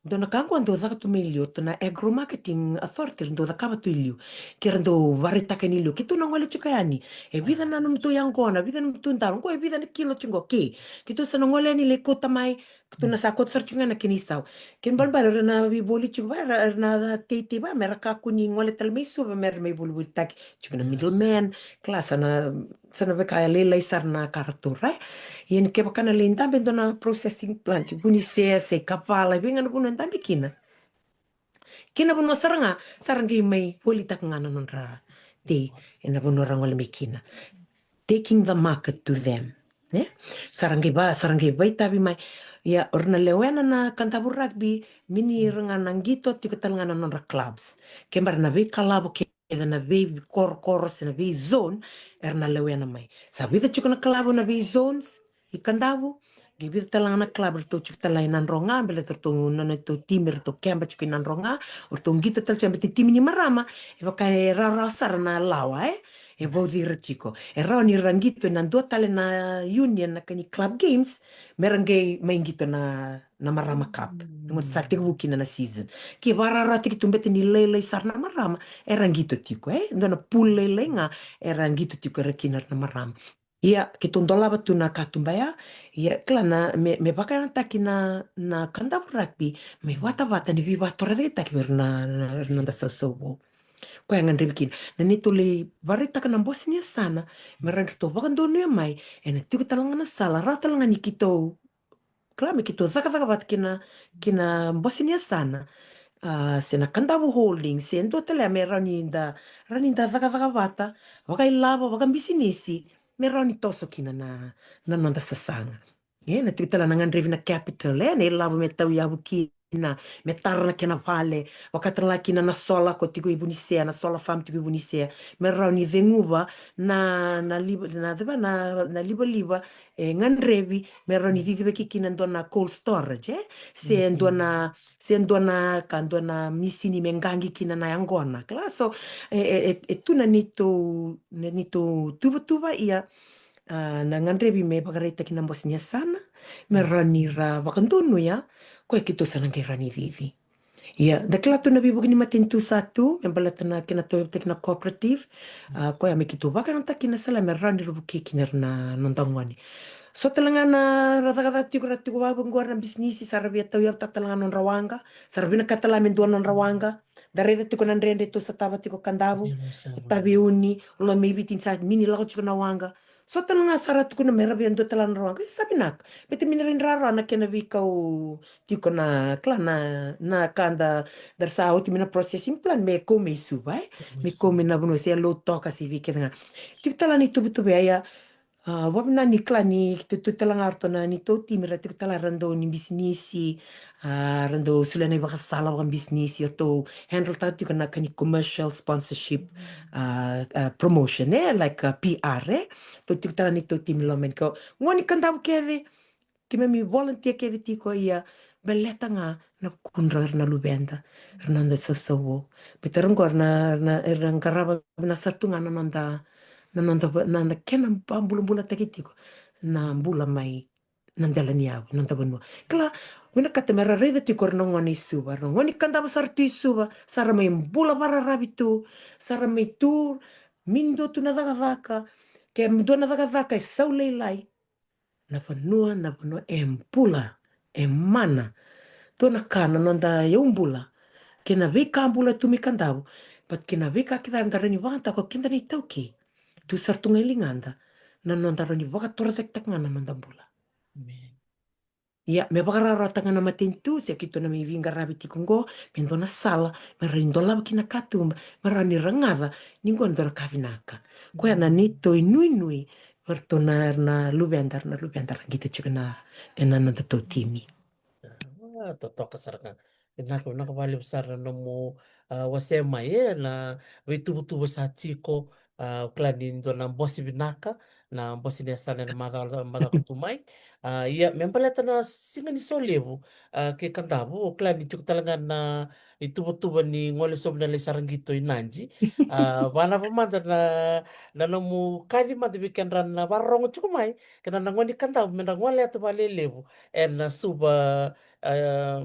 Dua na ka qo dau caka tu mai liu, o iratou na Agro Marketing Authority, ra dau cakava tu i liu. Ke ra dau varaitaka ni liu, keitou na gole tiko yani. E vica na nomutou yaqona, vica na nomutou dalo, qo e vica na kilo tiko qo, ke. Keitou sa na gole yani lai kauta mai, keitou na sa kauta sara tiko ga na kena isau. Kena ibalebale era na veivoli tiko va, era, era na teitei va, me ra kakua ni gole tale mai Suva, me ra mai volivolitaki. Tiko na middleman, kila sa na, sa na veika lailai sara na ka ratou ra. Ia ni kevaka na lai dabe e dua na processing plant, Vunisea se Kavala, e vei ga na vanua e dabe kina. Kei na vanua sara ga, sa ra qai mai volitaka ga na nodra tei e na vanua ra gole mai kina. Taking the market to them. E? Sa ra qai va, sa ra qai vaitavi mai. Ia, o ira na lewena na Kadavu Rugby, mini ira ga na qito, tiko tale ga na nodra clubs. Kevaka na veikalavo kece na veikorokoro se na veizone, era na lewena mai. Sa vica tiko na kalavo na veizones i Kadavu, qai vica tale ga na kalavo ratou tiko tale i Nadroga, baleta ratou na neitou timi ratou keba tiko i Nadroga, o ratou qito tale tiko, baleta timi ni marama, e vaka e rawarawa sara na lawa, e? E vauci ira tiko. E rawa ni ra qito e na dua tale na union na ka ni club games, me ra qai mai qito na, na Marama Cup. Qo sa tekivu kina na season. Ke vakarawarawataki tu baleta ni lailai sara na marama, era qito tiko, e? Dua na pool lailai ga, era qito tiko, era kina na marama. Ia, keitou dolava tu na katuba ya, ia, kila na, me, me vakayagataki na, na Kadavu Rugby, me vatavata ni veivakatorocaketaki vei ira na, na, na noda sausau vou. Koya e gadrevi kina. Na neitou lai varaitaka na bose ni yasana, me rawa ni ratou vakadonuya mai, e na tiko tale ga na sala, rawa tale ga ni keitou, kila me keitou cakacaka vata kei na, kei na bose ni yasana. A, se na Kadavu Holding, se dua tale me rawa ni da, rawa ni da cakacaka vata, vakailavo, vakabisinisi, me rawa ni toso kina na, na noda sasaga. E, na tiko tale na gadrevi na capital, e, na ilavo me tauyavu kina, me tara na kena vale, vaka tale ga kina na sola ko tiko i Vunisea, na sola farm tiko i Vunisea, me rawa ni ceguva na, na liva, na cava, na, na livaliva, e, gadrevi, me rawa ni cicivaki kina dua na cold storage, e, se dua na, se dua na ka, dua na misini me qaqi kina na yaqona. Kila, so, e, e, e, e tu na neitou, na neitou tuvatuva, ia, a, na gadrevi me vakaraitaki na bose ni yasana, me rawa ni ra vakadonuya, koya keitou sa na qai rawa ni cici. Ia, da kila tu na veivuke ni matanitu sa tu, me baleta na kena tauyavutaki na cooperative, a, koya me keitou vakayagataka kina sala me rawa ni ra vukei kina ira na noda gone. So tale ga na ra cakacaka tiko, ra tiko vaqo era na bisinisi, sa ra via tauyavutaka tale ga na nodra waqa, sa ra vinakata tale ga me dua na nodra waqa. Da raica tiko na dredre tou sa tava tiko Kadavu, Taveuni, Lomaiviti, sa mini lako tiko na waqa. So tale ga sa ra tukuna me ra via dua tale ga na nodra waqa. E sa vinaka. Baleta me na rai rawa na kena veikau tiko na, kila na, na ka da, da sa oti mai na processing plant, me kau mai Suva, e? Me kau mai na vanua se Lautoka se vei kece ga. Tiko tale ga na ituvatuva ya, a, vavina ni kila ni keitou tale ga ratou na neitou timi ra tiko tale ga ra dau ni bisinisi, a, ra dau solia na ivakasala vakabisinisi, ratou handle taka tiko na ka ni commercial sponsorship, a, a, promotion, e, like, a, P R, e. Tou tiko tale ga neitou timi loma ni ka, gone Kadavu kece, keimami volunteer kece tiko, ia, baleta ga na vukudra era na luveda, era na noda sausau vou. Baleta era qo era na, era na, era qarava vinaka sara tu ga na noda, na noda va-, na, na kena vakabulabulataki tiko na bula mai na dela ni yavu, na noda vanua. Kila, vinakata me ra raica tiko era na gone i Suva, era na gone Kadavu sa ra tu i Suva, sa ra mai bula vakararavi tu, sa ra mai tu, mini dua tu na cakacaka, ke dua na cakacaka e sau lailai. Na vanua, na vanua e bula, e mana. Dua na ka na noda iau bula. Kei na veika bula tu mai Kadavu, but kei na veika kece eda rawa ni vakayagataka o keda na iTaukei. Tu sara tu ga e ligada na noda rawa ni vakatorocaketaka ga na noda bula. Ia, me vakarawarawataka ga na matanitu se keitou na mai veiqaravi tiko oqo, me dua na sala me rawa ni dolava kina katuba, me rawa ni ragaca ni oqo e dua na ka vinaka. Koya na neitou inuinui vei ratou na, na luveda, na luveda ra qito tiko na, ena nodatou timi. Ah, totoka sara ga. Vinaka, vinaka vakalevu sara na nomu, ah, wasea mai, e, na veituvatuva sa tiko, ah, au kila ni dua na bose vinaka, na bose ni yasana ena macawa, macawa ka tu mai. Ah, ia, me baleta na siga ni Solevu, ah, kei Kadavu, au kila ni tiko tale ga na ituvatuva ni gole sobu na lai sara qito i Nadi. Ah, vakanava mada na, na nomu kaci mada vei kedra na vakarorogo tiko mai, kei na gone ni Kadavu, me ra gole yatu vakalelevu ena Suva, ah,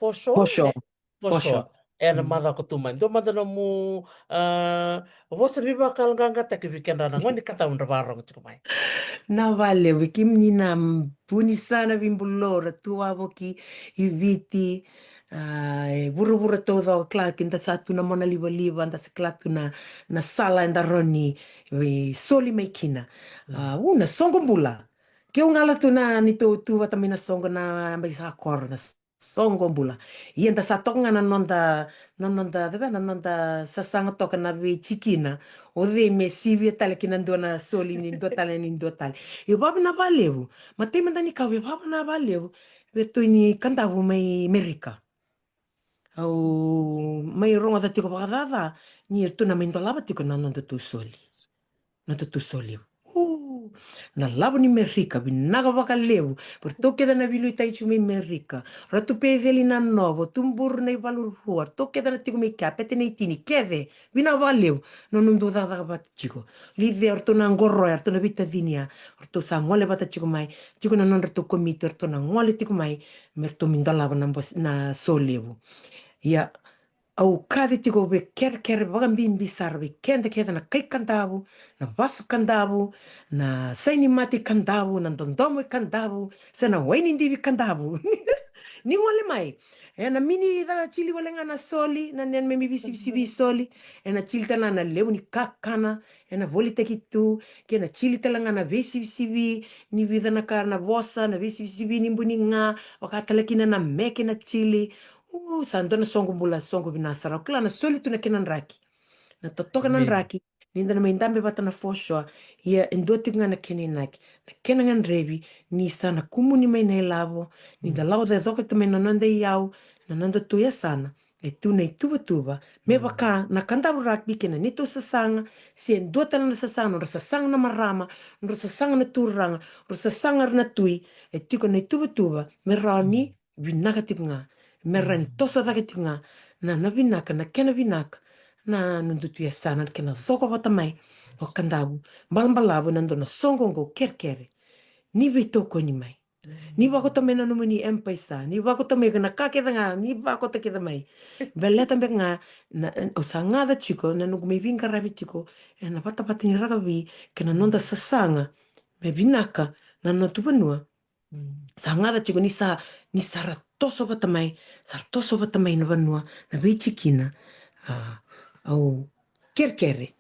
Foreshore, Foreshore. E? Foreshore. Foreshore. Ena macawa ka tu mai. Dua mada nomu, ah, vosa ni veivakayaloqaqataki vei kedra na gone ni Kadavu era vakarorogo tiko mai. Na vakalevu, kemuni na vu ni yasana veibulou ra tu wavoki i Viti. Ah, e vuravura taucoko, kila keda sa tu na monalivaliva, da sa kila tu na, na sala eda rawa ni, e, soli mai kina. Ah, u na soqo bula. Keu gala tu na neitou tu vata mai na soqo na bai sa koro na soqo bula. Ia da sa toka ga na noda, na noda, cava, na noda sasaga toka na veitikina. O cei me sivia tale ki na dua na soli ni dua tale ni dua tale. Ia vavinavinaka vakalevu. Matai mada ni kau vei vavinavinaka vakalevu vei ratou ni Kadavu mai Merika. Au mai rogoca tiko vakacaca ni ratou na mai dolava tiko na nodatou soli. Nodatou soli. Uu, na lavo ni Merika, vinaka vakalevu. Vei ratou kece na veiliutaki tiko mai Merika. Ratu Peceli na Novo, Tuburu na iValu Rua, ratou kece na tiko mai kea, Pete na Itini, kece. Vinaka vakalevu. Na nodatou cakacaka vata tiko. Lice, ratou na qoroya, ratou na veitacinia. Ratou sa gole vata tiko mai. Tiko na nodratou komiti, ratou na gole tiko mai. Me ratou mai dolava na bos-, na Solevu. Ia, au kaci tiko vei kerekere vakabibi sara vei keda kece na kai Kadavu, na vasu Kadavu, na saini mate Kadavu, na dodomo i Kadavu, se na waini divi Kadavu. Ni gole mai. Ena mini caka tili wale ga na soli, na nena me mi visivisivi soli. Ena tili tale ga na levu ni kakana, ena volitaki tu, kei na tili tale ga na veisivisivi ni vica na ka na vosa, na veisivisivi ni buni ga, vaka tale kina na meke na tili. U, sa dua na soqo bula, soqo vinaka sara. Au kila na soli tu na kena draki. Na totoka na draki, ni da na mai dabe vata na Foreshore, ia e dua tiko ga na kena inaki. Na kena gadrevi, ni sa na kumuni mai na ilavo, ni da lako cecoketa mai na noda iyau, na nodatou yasana. E tu na ituvatuva, me vaka na Kadavu Rugby kei na neitou sasaga, se dua tale na sasaga, nodra sasaga na marama, nodra sasaga na turaga, nodra sasaga na tui, e tiko na ituvatuva, me rawa ni vinaka tiko ga, me rawa ni toso cake tiko ga, na, na vinaka, na kena vinaka, na nodatou yasana, na kena coko vata mai, o Kadavu, balabalavu, na dua na soqo oqo kerekere, ni veitokoni mai. Ni vakota mai na nomuni M-PAiSA, ni vakota mai na ka kece ga, ni vakota kece mai. Baleta beka ga, na, au sa gaca tiko, na noqu mai veiqaravi tiko, ena vatavata ni rakavi, kei na noda sasaga, me vinaka, na nodatou vanua. Sa gaca tiko ni sa, ni sa ra toso vata mai, sa ra toso vata mai na vanua, na veitikina, ah, au kerekere.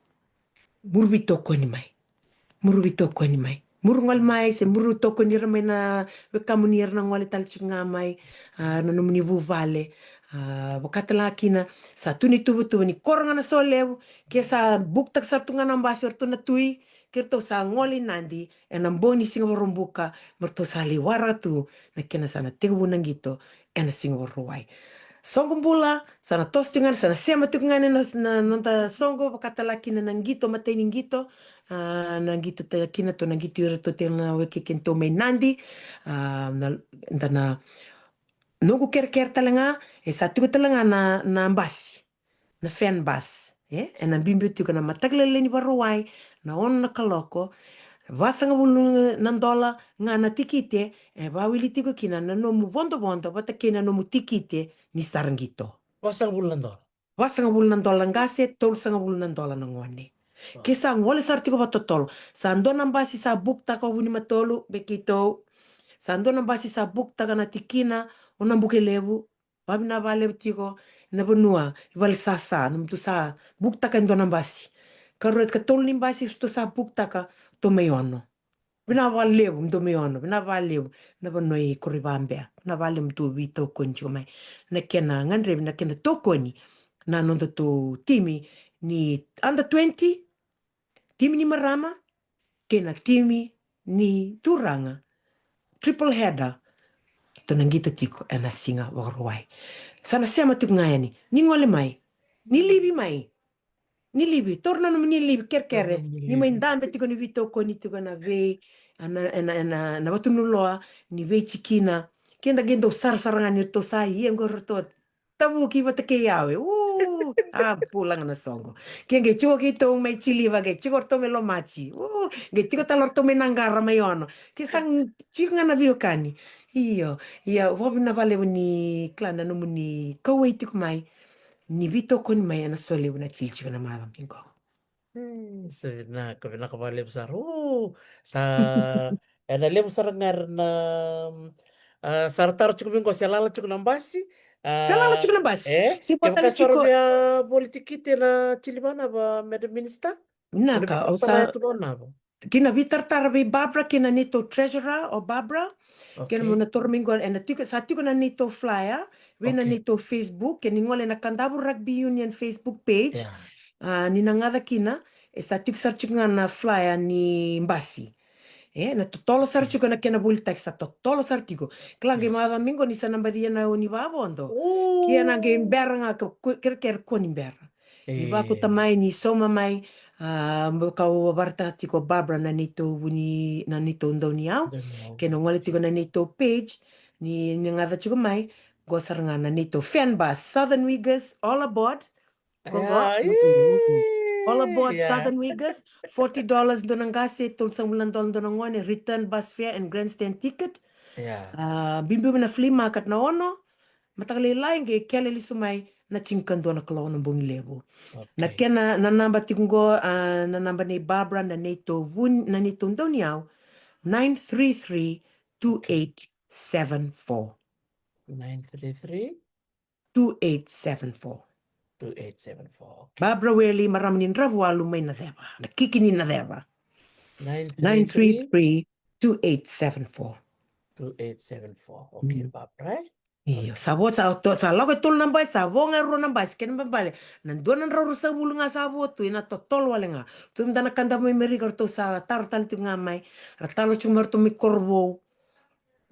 Muru veitokoni mai. Muru veitokoni mai. Muru gole mai, se muru tokoni ira mai na wekamuni era na gole tale tiko ga mai, ah, na nomuni vuvale. Ah, vaka tale ga kina, sa tu na ituvatuva ni koro ga na Solevu, ke sa bukutaka sara tu ga na basi o ratou na tui, ke ratou sa gole i Nadi, ena bogi ni siga Vakaraubuka, me ratou sa lai waraka tu, na kena sa na tekivu na qito, ena siga Vakarauwai. Soqo bula, sa na toso tiko ga, sa na sema tiko ga na, na, na noda soqo, vaka tale kina na qito, matai ni qito, ah, na qito tale kina, tou na qito iratou tale na weke kedatou mai Nadi, ah, na, da na, noqu kerekere tale ga, e sa tiko tale ga na, na basi. Na fan bus, e? Ena biubiu tiko na mataka lailai ni Vakarauwai, na ono na kaloko, vasagavulu na dola ga na tikite, e vawili tiko kina na nomu vodovodo, vata kei na nomu tikite ni sa ra qito. Vasagavulu na dola. Vasagavulu na dola qase, tolusagavulu na dola na gone. Ke sa gole sara tiko vakatotolo, sa dua na basi sa book-taka o Vunimatolu vei keitou. Sa dua na basi sa book-taka na tikina o Nabukelevu. Vakavinavinaka vakalevu tiko na vanua i Valesasa, nomudou sa book-taka e dua na basi. Karua, katolu ni basi sa book-taka, tou mai Ono. Vinaka vakalevu, dou mai Ono, vinaka vakalevu na vanua i Koroivabea. Vinaka vakalevu dou veitokoni tiko mai. Na kena gadrevi, na kena tokoni na nodatou timi ni under twenty, timi ni marama kei na timi ni turaga. Triple header. Tou na qito tiko ena siga Vakarauwai. Sa na sema tiko ga yani. Ni gole mai, ni livi mai. Ni livi, taura na nomuni livi, kerekere. Ni mai dabe tiko, ni veitokoni tiko ena vei, ena, ena, ena, na vatunuloa, ni veitikina. Keda qai dau sarasara ga ni ratou sa ia qo ratou tavuki vata kei au e. Uu, a bula ga na soqo. Ke qai tiko keitou mai Tiliva, qai tiko ratou mai Lomati. Uu, qai tiko tale ratou mai Naqara mai Ono. Ke sa tiko ga na veiwekani. Io, ia, vakavinavinaka vakalevu ni kila na nomuni kauwai tiko mai. Ni veitokoni mai ena Solevu na Tili tiko na macawa mai qo. Mm, sa vinaka, vinaka vakalevu sara. Uu, sa ena levu sara ga era na, ah, sa ra taro tiko mai qo se lala tiko na basi. Se lala tiko na basi. E? Se vota tale tiko. Via voli tikite na Tili Vanava, Madam Minister? Vinaka, o sa tu Vanava. Kei na veitaratara vei Barbara, kei na neitou treasurer o Barbara. Kei na mo na toro mai qo, ena tiko, sa tiko na neitou flyer vei na neitou Facebook, kei ni gole na Kadavu Rugby Union Facebook page. Ah, ni na gaca kina, e sa tiko sara tiko ga na flyer ni basi. E, na totolo sara tiko na kena volitaki, sa totolo sara tiko. Kila qai macawa mai qo ni sa na baci ena o ni vavodo. Kei na qai bera ga ka, kerekere kua ni bera. Ni vakauta mai, ni sauma mai, ah, ka au vakaraitaka tiko Barbara na neitou Vuni, na neitou Dauniyau. Kei na gole tiko na neitou page, ni, ni gaca tiko mai, qo sara ga na neitou fan bus, Southern Wiggers, all aboard. Qo, qo. All aboard, Southern Wiggers, forty dollars dua na qase, tolusagavulu na dola dua na gone, return bus fare and grandstand ticket. Ah, biubiu mai na flea market na Ono. Mataka lailai qai kele lesu mai na tinikadua na kaloko na bogi levu. Na kena, na naba tiko qo, ah, na naba nei Barbara, na neitou Vuni, na neitou Dauniyau, nine three three two eight seven four. Nine three three? Two eight seven four. Two eight seven four. Barbara Weli, marama ni Dravualu mai Naceva. Na kiki ni Naceva. Nine three three two eight seven four. Two eight seven four. Okay, Barbara. Io, sa vo, sa to, sa lako e tolu na basi, sa vo ga e rua na basi, kena ibalebale na dua na drau ruasagavulu ga sa vo tu, ena totolo wale ga. Tu mada na Kadavu mai Merika, ratou sa taro tale tiko ga mai, ra taro tiko mai ratou mai Korovou.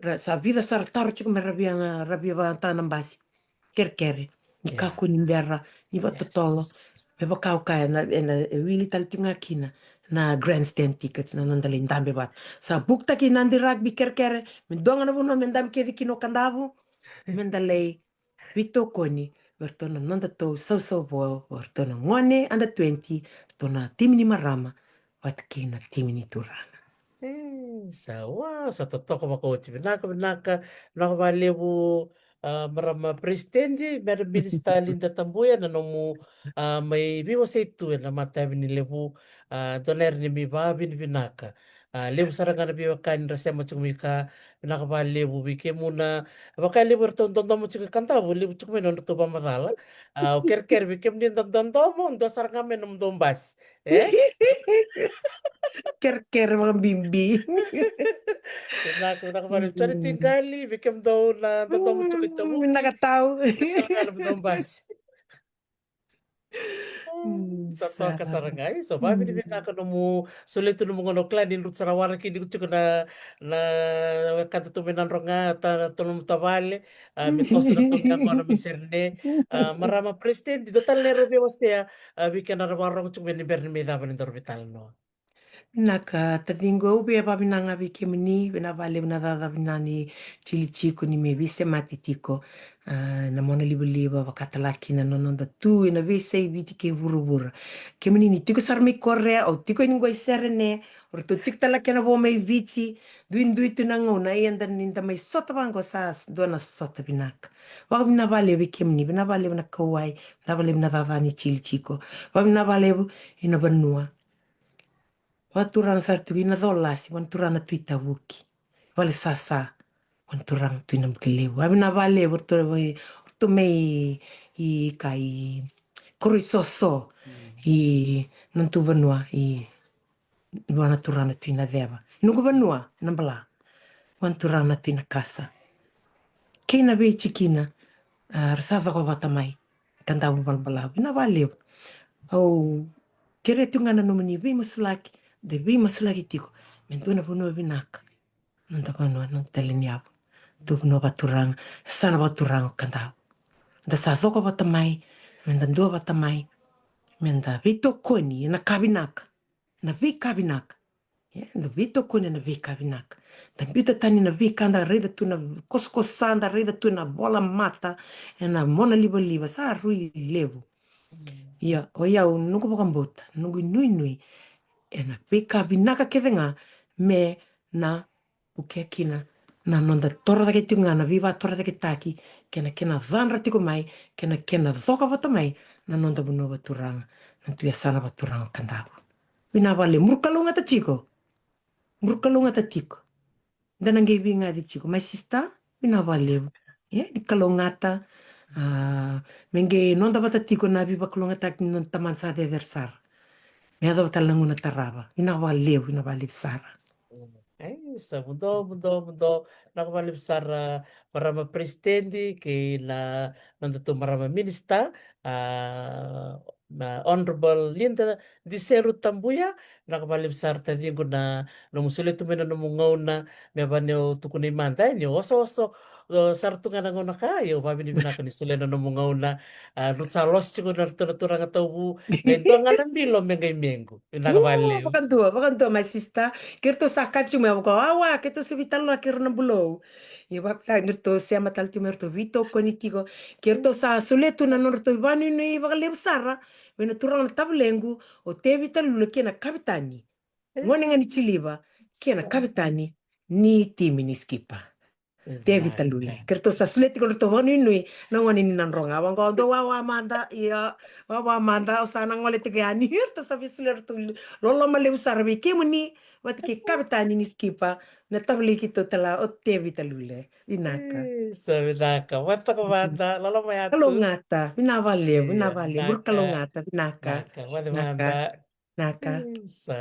Ra sa vica sara taro tiko me ra via ga, ra via vakayagataka na basi. Kerekere. Ni kakua ni bera, ni vakatotolo. Me vaka au kaya, ena, ena wili tale tiko ga kina na grandstand tickets, na noda lai dabe vata. Sa book-taki Nadi Rugby, kerekere, me dua ga na vanua me dabe kece kina o Kadavu, me da lai veitokoni vei ratou na nodatou sausau vou, vei ratou na gone under twenty, ratou na timi ni marama vata kei na timi ni turaga. E, sa, wa, sa totoka vakaoti. Vinaka, vinaka, vinaka vakalevu, ah, marama President, Madam Minister Lynda Tabuya, na nomu, ah, mai veiwasei tu ena matavi ni levu, ah, dua na yara ni mai vakavinavinaka. Ah, levu sara ga na veiwekani ra sema tiko mai ka, vinaka vakalevu vei kemuni na, vakalevu eratou dodomo tiko i Kadavu, levu tiko mai na nodratou vakamacala. Ah, au kerekere vei kemuni na dodomo, dua sara ga mai na nomudou basi. E? Kerekere vakabibi. Vinaka, vinaka vakalevu. Tony Tiqali, vei kemudou na dodomo tiko i Tavuki. Vinaka tau. Levu sara ga na nomudou basi. Mm, sa toka sara ga, e, so vakavinavinaka nomu solia tu nomu gauna, au kila ni lutu sara waraki ni tiko na, na wekada tu mai Nadroga, ta, tu nomu tavale, ah, me toso na tu mai na gauna me sere ne. Ah, marama President, dua tale na era via wasea, ah, vei keda na vakarorogo tiko mai ni bera ni mai cava ni daru veitalanoa. Vinaka taciqu, au via vakavinavinaka vei kemuni, vinaka vakalevu na cakacaka vinaka ni Tili tiko ni me veisemati tiko, ah, na mona livaliva, vaka tale kina na noda tu ena veiyasai Viti kei vuravura. Kemuni ni tiko sara mai Korea, au tiko yani qo i Serene, o ratou tiko tale kena vo mai Viti, duidui tu na gauna, ia da ni da mai sota vaqo sa dua na sota vinaka. Vakavinaka vakalevu vei kemuni, vinaka vakalevu na kauwai, vinaka vakalevu na cakacaka ni Tili tiko, vakavinaka vakalevu ina vanua. Vakaturaga sara tiko i Nacolasi, vua na turaga na Tui Tavuki. Valesasa, vua na turaga na Tui Nabukelevu. A vinaka vakalevu, ratou mai i kai Koroisoso, i Natu vanua, i vua na turaga na Tui Naceva. Noqu vanua e Nabala, vua na turaga na Tui Nakasa. Kei na veitikina, a, ra sa coka vata mai. Kadavu balabalavu, vinaka vakalevu. Au kerea tiko ga na nomuni veimasulaki, da veimasulaki tiko me dua na vanua vinaka. Noda vanua, noda tale ni yavu. Dua vanua vakaturaga, sa na vakaturaga o Kadavu. Da sa coka vata mai, me da dua vata mai, me da veitokoni ena ka vinaka, na veika vinaka. Ia, da veitokoni ena veika vinaka. Da biuta tani na veika da raica tu na kosakosa, da raica tu na vola mata, ena mona livaliva, sa rui levu. Ia, o yau noqu vakabauta, noqu inuinui, ena veika vinaka kece ga me na vukea kina na noda torocake tiko ga na veivakatorocaketaki, kei na kena cadra tiko mai, kei na kena coka vata mai na noda vanua vakaturaga, na tu yasana vakaturaga o Kadavu. Vinaka vakalevu, muru kalougata tiko. Muru kalougata tiko. Da na qai veigaci tiko. My sister, vinaka vakalevu. E, ni kalougata. A, me qai noda vata tiko na veivakalougatataki ni noda Tamada sa cecere sara. Me yacova tale na gauna tarava. Vinaka vakalevu, vinaka vakalevu sara. Ai, sa muduo, muduo, muduo. Vinaka vakalevu sara, marama president, kei na nodatou marama minister, a, na Honourable Linda Diseru Tabuya. Vinaka vakalevu sara taciqu na nomu solia tu mai na nomu gauna, me vaka niu tukuna i mada, e, niu osooso, o, sara tu ga na gauna ka, ia au vakavinavinaka ni solia na nomu gauna, a, lutu sa losi tiko na ratou na turaga tauvu, qai dua ga na bilo me qai mequ. Vinaka vakalevu. Vakadua, vakadua, my sister. Kei ratou sa kaya tiko mai, au vaka, wawa, keitou sa veitalanoa kei ira na Bulou. Ia vakavinavinaka ni ratou sema tale tiko mai, ratou veitokoni tiko. Kei ratou sa solia tu na nodratou ivakanuinui vakalevu sara vei na turaga na tavalequ o Tevita Lule kei na kavetani. Gone ga ni Tiliva kei na kavetani ni timi ni Skipa. Tevita Lule. Kei ratou sa solia tiko ratou vakanuinui na gone ni Nadroga. Au vaqo, au dau wawa mada, ia, wawa mada, au sa na gole tiko yani. Ratou sa veisolia ratou loloma levu sara vei kemuni vata kei kavetani ni Skipa, na tavalequ keitou tale o Tevita Lule. Vinaka. Sa vinaka. Vakataka mada, loloma yatu. Kalougata, vinaka vakalevu, vinaka vakalevu. Muru kalougata, vinaka. Vinaka, vale mada. Vinaka. Sa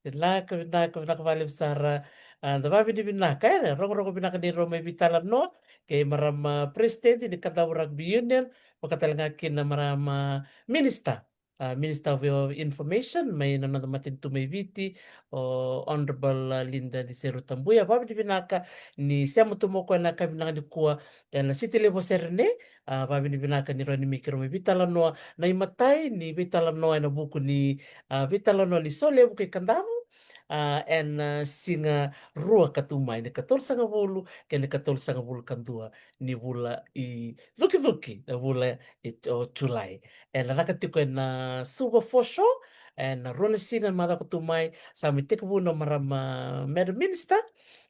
vinaka, vinaka, vinaka vakalevu sara. A, da vakavinavinaka, e, rogorogo vinaka ni rau mai veitalanoa kei marama president ni Kadavu Rugby Union, vaka tale ga kina marama minister, a, Minister of Information mai na noda matanitu mai Viti, o Honourable, a, Linda Diseru Tabuya. Vakavinavinaka ni sema tu mai o koya na yakavi vinaka nikua ena City Level Serenade. A, vakavinavinaka ni rawa ni mai keirau mai veitalanoa na imatai ni veitalanoa ena vuku ni, a, veitalanoa ni Solevu kei Kadavu, a, ena, a, siga rua ka tu mai, na ikatolusagavulu kei na ikatolusagavulu ka dua ni vula i cukicuki, na vula i, o Julai. Ena caka tiko ena Suva Foreshore ena rua na siga na macawa ka tu mai. Sa mai tekivu na marama Madam Minister,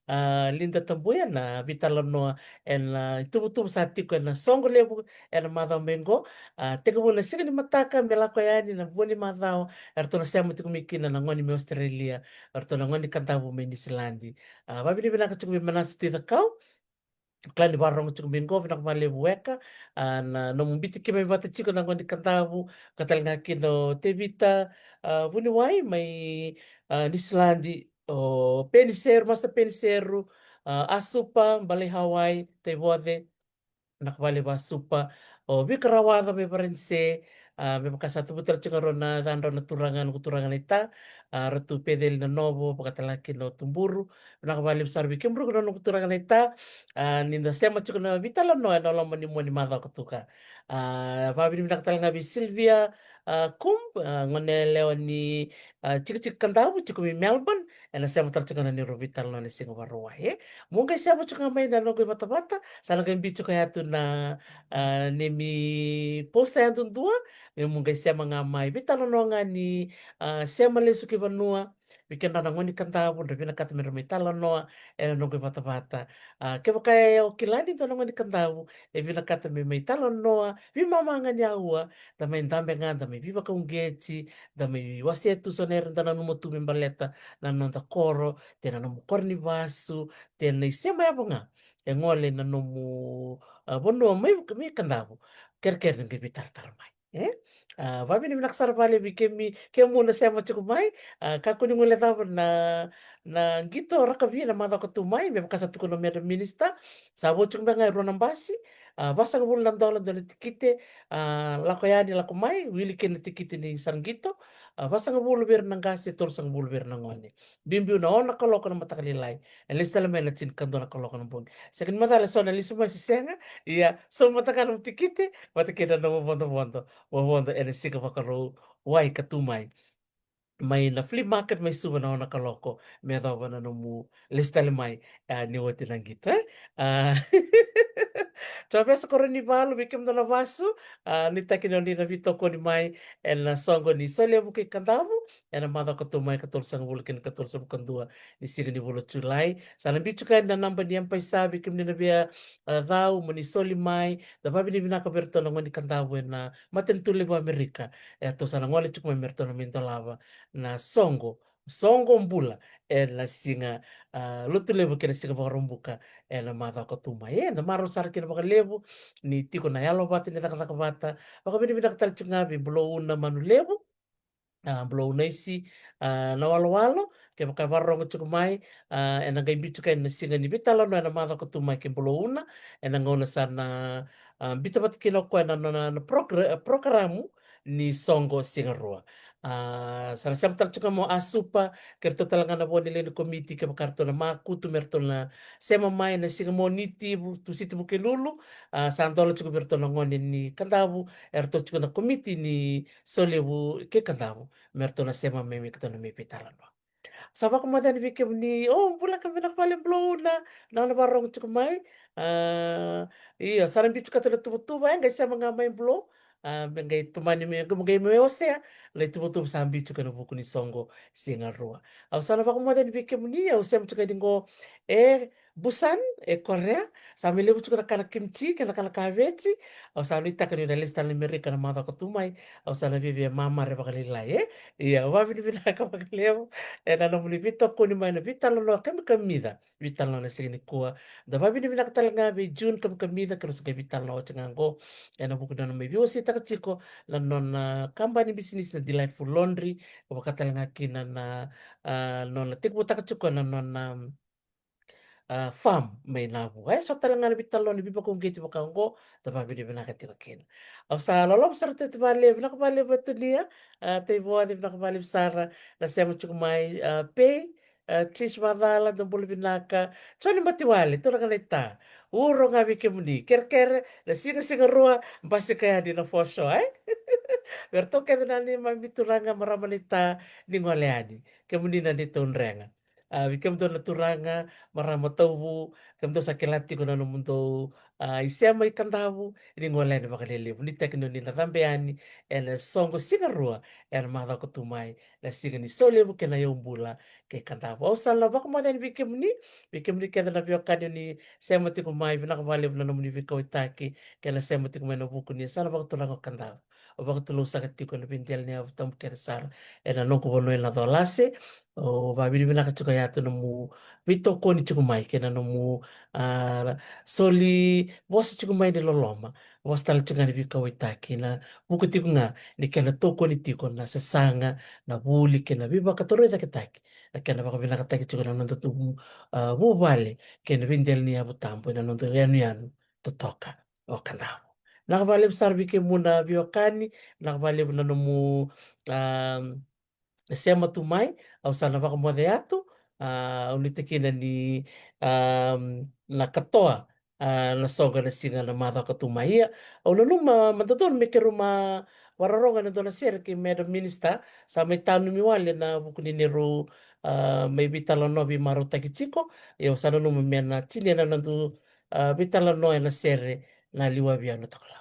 a, Linda Tabuya na veitalanoa ena, a, ituvatuva sa tiko ena soqo levu ena macawa mai qo. A, tekivu na siga ni mataka me lako yani na vua ni macawa, eratou na sema tiko mai kina na gone mai Australia, eratou na gone ni Kadavu mai Niusiladi. A, vakavinavinaka tiko vei Manasa Tuicakau, kila ni vakarorogo tiko mai qo, vinaka vakalevu weka. A, na nomu biuti keimami vata tiko na gone ni Kadavu, ka tale ga kina o Tevita, a, Vuniwai mai, a, Niusiladi, o Peniseru, Master Peniseru, a, Asupa, Balei Hawaii, Taivoce, vinaka vakalevu Asupa, o Vika Rawaca mai Varanise, a, me vaka sa tubu tale tiko ga rau na yacadrau na turaga, noqu turaga na ita, a, Ratu Peceli Nanovo, vaka tale ga kina o Tuburu, vinaka vakalevu sara vei kemudou na noqu turaga na ita, a, ni da sema tiko na veitalanoa ena loma ni mua ni macawa ka tu ka. A, vakavinavinaka tale ga vei Sylvia, a, Kum, a, gone yalewa ni, a, Tikitiki Kadavu, tiko mai Melbourne, ena sema tale tiko ga na neirau veitalanoa ena siga Vakarauwai, e. Mo qai sema tiko ga mai na noqu ivatavata, sa na qai biu tiko yatu na, a, neimi poster yadudua, me mo qai sema ga mai veitalanoa ga ni, a, sema lesu kei vanua, vei keda na gone ni Kadavu, dra vinakata me dra mai talanoa ena noqu ivatavata. A, kevaka e o kila ni dua na gone ni Kadavu e vinakata me mai talanoa veimama ga ni aua, da mai dabe ga, da mai veivakauqeti, da mai wasea tu so na era da nanuma tu me baleta na noda koro, te na nomu koro ni vasu, te na isema yavo ga e gole na nomu, a, vanua mai, mai Kadavu. Kerekere ni qai veitaratara mai. E? A, vavinavinaka sara vale vei kemi, kemu na sema tiko mai. A, kakua ni guilecava na, na qito rakavi ena macawa ka tu mai, me vaka sa tukuna o Madam Minister. Sa vo tiko mai ga e rua na basi, a, vasagavulu na dola dua na tikite, a, lako yani, lako mai, wili kei na tikite ni sa qito, a, vasagavulu vei ira na qase, tolusagavulu vei ira na gone. Biubiu na ono na kaloko na mataka lailai, e lesu tale mai na tinikadua na kaloko na bogi. Sega ni macala so na lesu mai se sega, ia, so mataka na tikite, vata kei na nomu vodovodo, vodovodo ena siga Vakarauwai ka tu mai. Mai na flea market mai Suva na ono na kaloko, me yacova na nomu lesu tale mai, a, ni oti na qito, e? A, Traverse Koro ni Valu, vei kemudou na vasu, a, nuitaki ni o ni na veitokoni mai ena soqo ni Solevu kei Kadavu, ena macawa ka tu mai, ka tolusagavulu kei na ka tolusagavulu ka dua ni siga ni vula o Julai. Sa na biu tiko yani na naba ni M-PAiSA vei kemuni na via, a, cau mo ni soli mai. Da vavinavinaka vei iratou na gone ni Kadavu ena matanitu levu o Amerika. E, ratou sa na gole tiko mai me ratou na mai dolava na soqo, soqo bula ena siga, a, Lotulevu kei na siga Vakaraubuka ena macawa ka tu mai. E, da marau sara kina vakalevu ni tiko na yalo vata ni cakacaka vata. Vakavinavinaka tale tiko ga vei Bulouna Manulevu, a, Bulouna Isi, a, Nawalowalo, kevaka e vakarorogo tiko mai, a, ena qai biu tiko ena siga ni veitalanoa ena macawa ka tu mai kei Bulouna, ena gauna sa na, a, biuta vata kina o koya na, na, na, na progra-, prokaramu ni soqo Sigarua. A, sa na sema tale tiko ga mai o Asupa kei ratou tale ga na vo ni lewe ni komiti, kevaka ratou na makutu me ratou na sema mai ena siga Moniti, Vu-, Tusiti, Vukelulu, a, sa dola tiko vei ratou na gone ni Kadavu, eratou tiko na komiti ni Solevu kei Kadavu, me ratou na sema mai me keitou na mai veitalanoa. Sa vakamoce yani vei kemuni, o, bula ka vinaka vakalevu Bulouna, na nona vakarorogo tiko mai. A, io, sa na biu tiko keitou na tuvatuva, e qai sema ga mai Bulou, a, me qai tomani me, me qai mai wasea na ituvatuva sa biu tiko ena vuku ni soqo Sigarua. Au sa na vakamoce yani vei kemuni, au sema tiko yani qo e Busan, e Korea, sa mai levu tiko na kana kimchi kei na kana kaveti. Au sa nuitaka niu na lesu tale i Amerika na macawa ka tu mai, au sa na viavia mamare vakalailai, e? Ia, au vavinavinaka vakalevu ena nomuni veitokoni mai na veitalanoa kamikamica, veitalanoa na siga nikua. Da vavinavinaka tale ga vei June kamikamica, keirau sa qai veitalanoa oti ga qo ena vuku ni nona mai veiwaseitaka tiko na nona kabani bisinisi na Delightful Laundry, ka vaka tale ga kina na, a, nona tekivutaka tiko na nona, a, farm mai Navu. E so tale ga na veitalanoa ni veivakauqeti vaka oqo, da vavinavinaka tiko kina. Au sa loloma sara tu vakalevu, vinaka vakalevu Atunia, a, Taivoace, vinaka vakalevu sara na sema tiko mai, a, Pei, a, Trish Vacala, dou bula vinaka. Joni Matiwale, turaga na ita. Uro ga vei kemuni, kerekere, na siga Sigarua, basika yani na foreshore, e? Me ratou kece na neimami turaga, marama na ita, ni gole yani. Kemuni na neitou drega. A, vei kemudou na turaga, marama, tauvu, kemudou sa kila tiko na nomudou, a, isema i Kadavu, ni gole yani vakalelevu. Nuitaki ni oni na cabe yani ena soqo Sigarua ena macawa ka tu mai, na siga ni Solevu kei na Yaubula kei Kadavu. Au sa na vakamoce yani vei kemuni, vei kemuni kece na veiwekani oni sema tiko mai, vinaka vakalevu na nomuni veikauwaitaki kei na sema tiko mai ena vuku ni yasana vakaturaga o Kadavu. Au vakatulewa saka tiko ena veidela ni yavu tabu kece sara ena noqu vanua e Nacalase. Au vavinavinaka tiko ya tu nomu veitokoni tiko mai kei na nomu, a, soli vosa tiko mai ni loloma, vosa tale tiko ga ni veikauwaitaki, na vuku tiko ga ni kena tokoni tiko na sasaga, na vuli kei na veivakatorocaketaki, na kena vakavinakataki tiko na noda tu, a, vuvale kei na veidela ni yavu tabu ena noda yanuyanu totoka o Kadavu. Vinaka vakalevu sara vei kemuni na veiwekani, vinaka vakalevu na nomu, a, sema tu mai. Au sa na vakamoce yatu, a, au nuitaka kina ni, a, na katoa, a, na soqo ena siga na macawa ka tu mai. Ia, au nanuma, ma, dodonu me keirau ma vakarorogo ena dua na sere kei Madam Minister, sa mai tanumi wale ena vuku ni neirau, a, mai veitalanoa veimarautaki tiko. Ia, au sa nanuma me na tinia na noda, a, veitalanoa ena sere Na Liwavi Au Na Tokalau.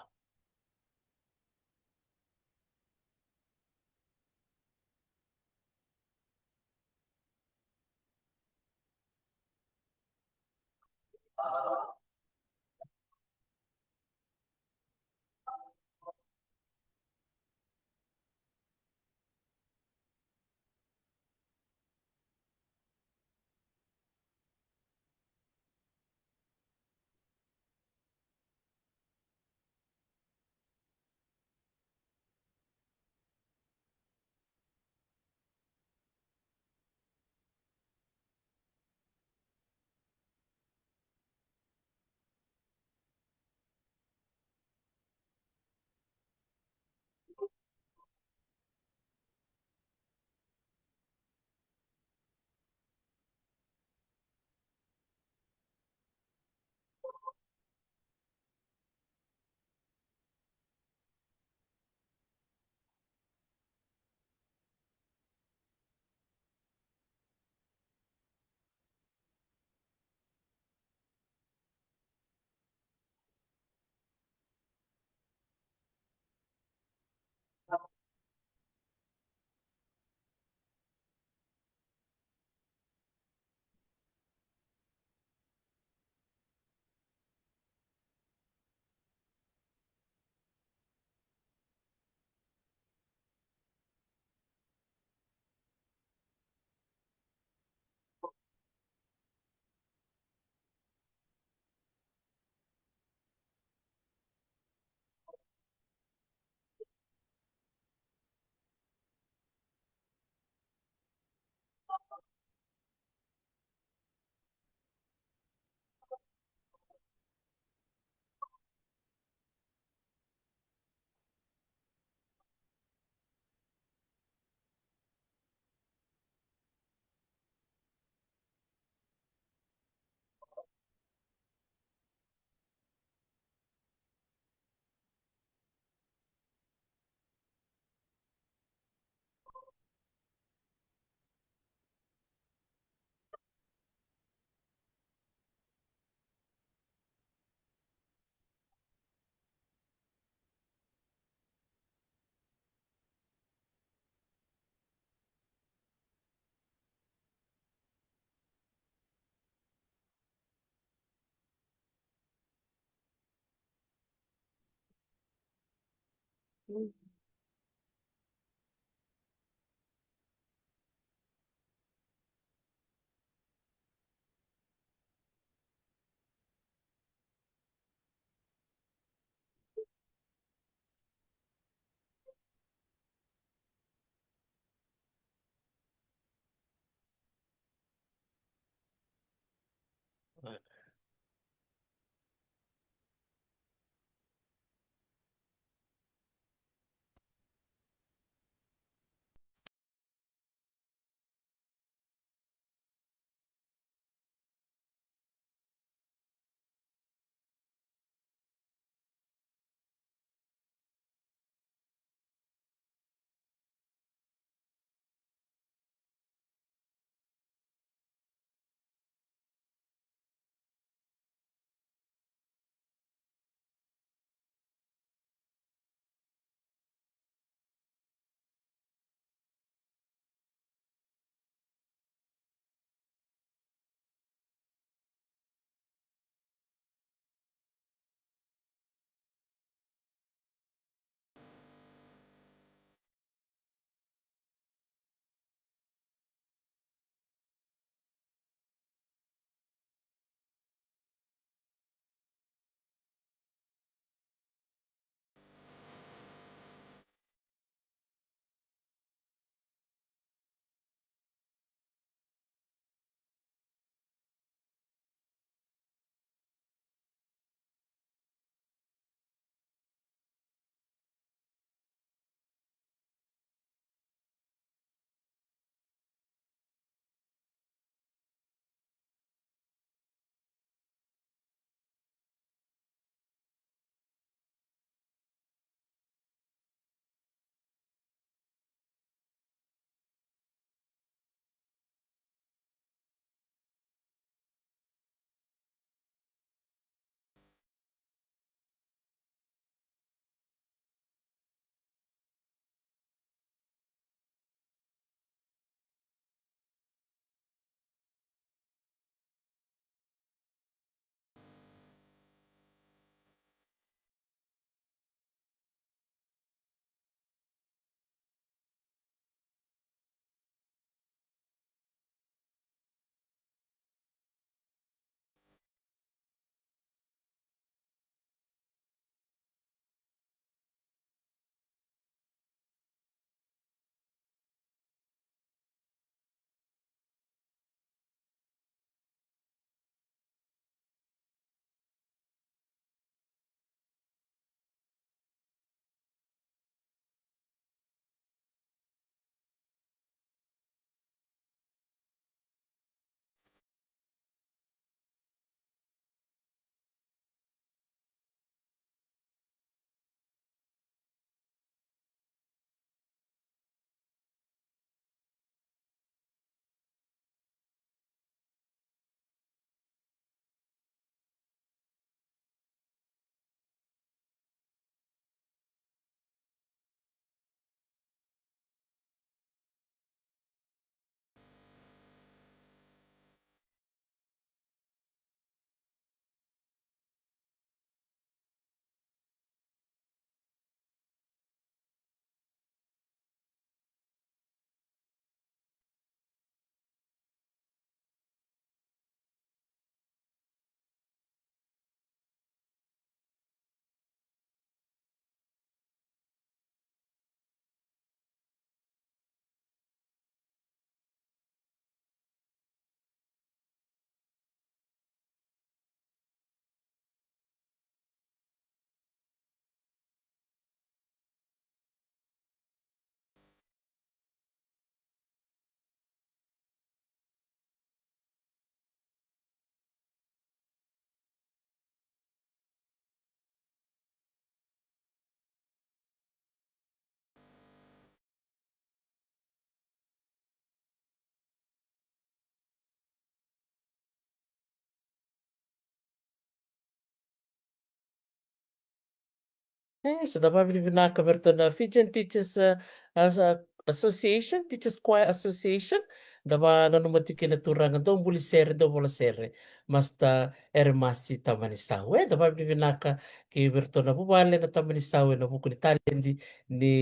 E, so da vavinavinaka vei iratou na Fijian Teachers, uh, As-, uh, Association, Teachers Choir Association, da vananuma tiko kina turaga dau buli sere, dau vola sere, Master Eremasi Tamanisau. E, da vavinavinaka ki vei iratou na vuvale na Tamanisau ena vuku ni taledi ni,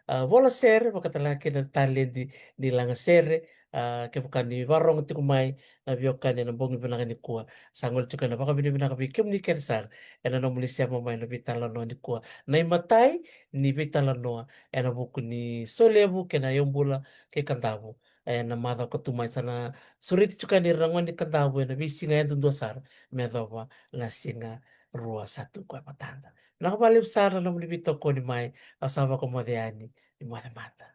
uh, vola sere, vakatalega kina na taledi ni laga sere, uh, kevaka ni varogo tiko mai na veiwekani ena bogi vinaka nikua. Sa gole tiko ena vakavinavinaka vei kemuni kece sara ena nomuni sema mai na veitalanoa nikua. Na imatai ni veitalanoa ena vuku ni Solevu kei na Yaubula kei Kadavu. Ena macawa ka tu mai sa na sureti tiko yani ira na gone ni Kadavu ena veisiga yadudua sara me yacova na siga rua sa tu qo e matada. Vinaka vakalevu sara na nomuni veitokoni mai, au sa vakamoce yani, ni moce mada.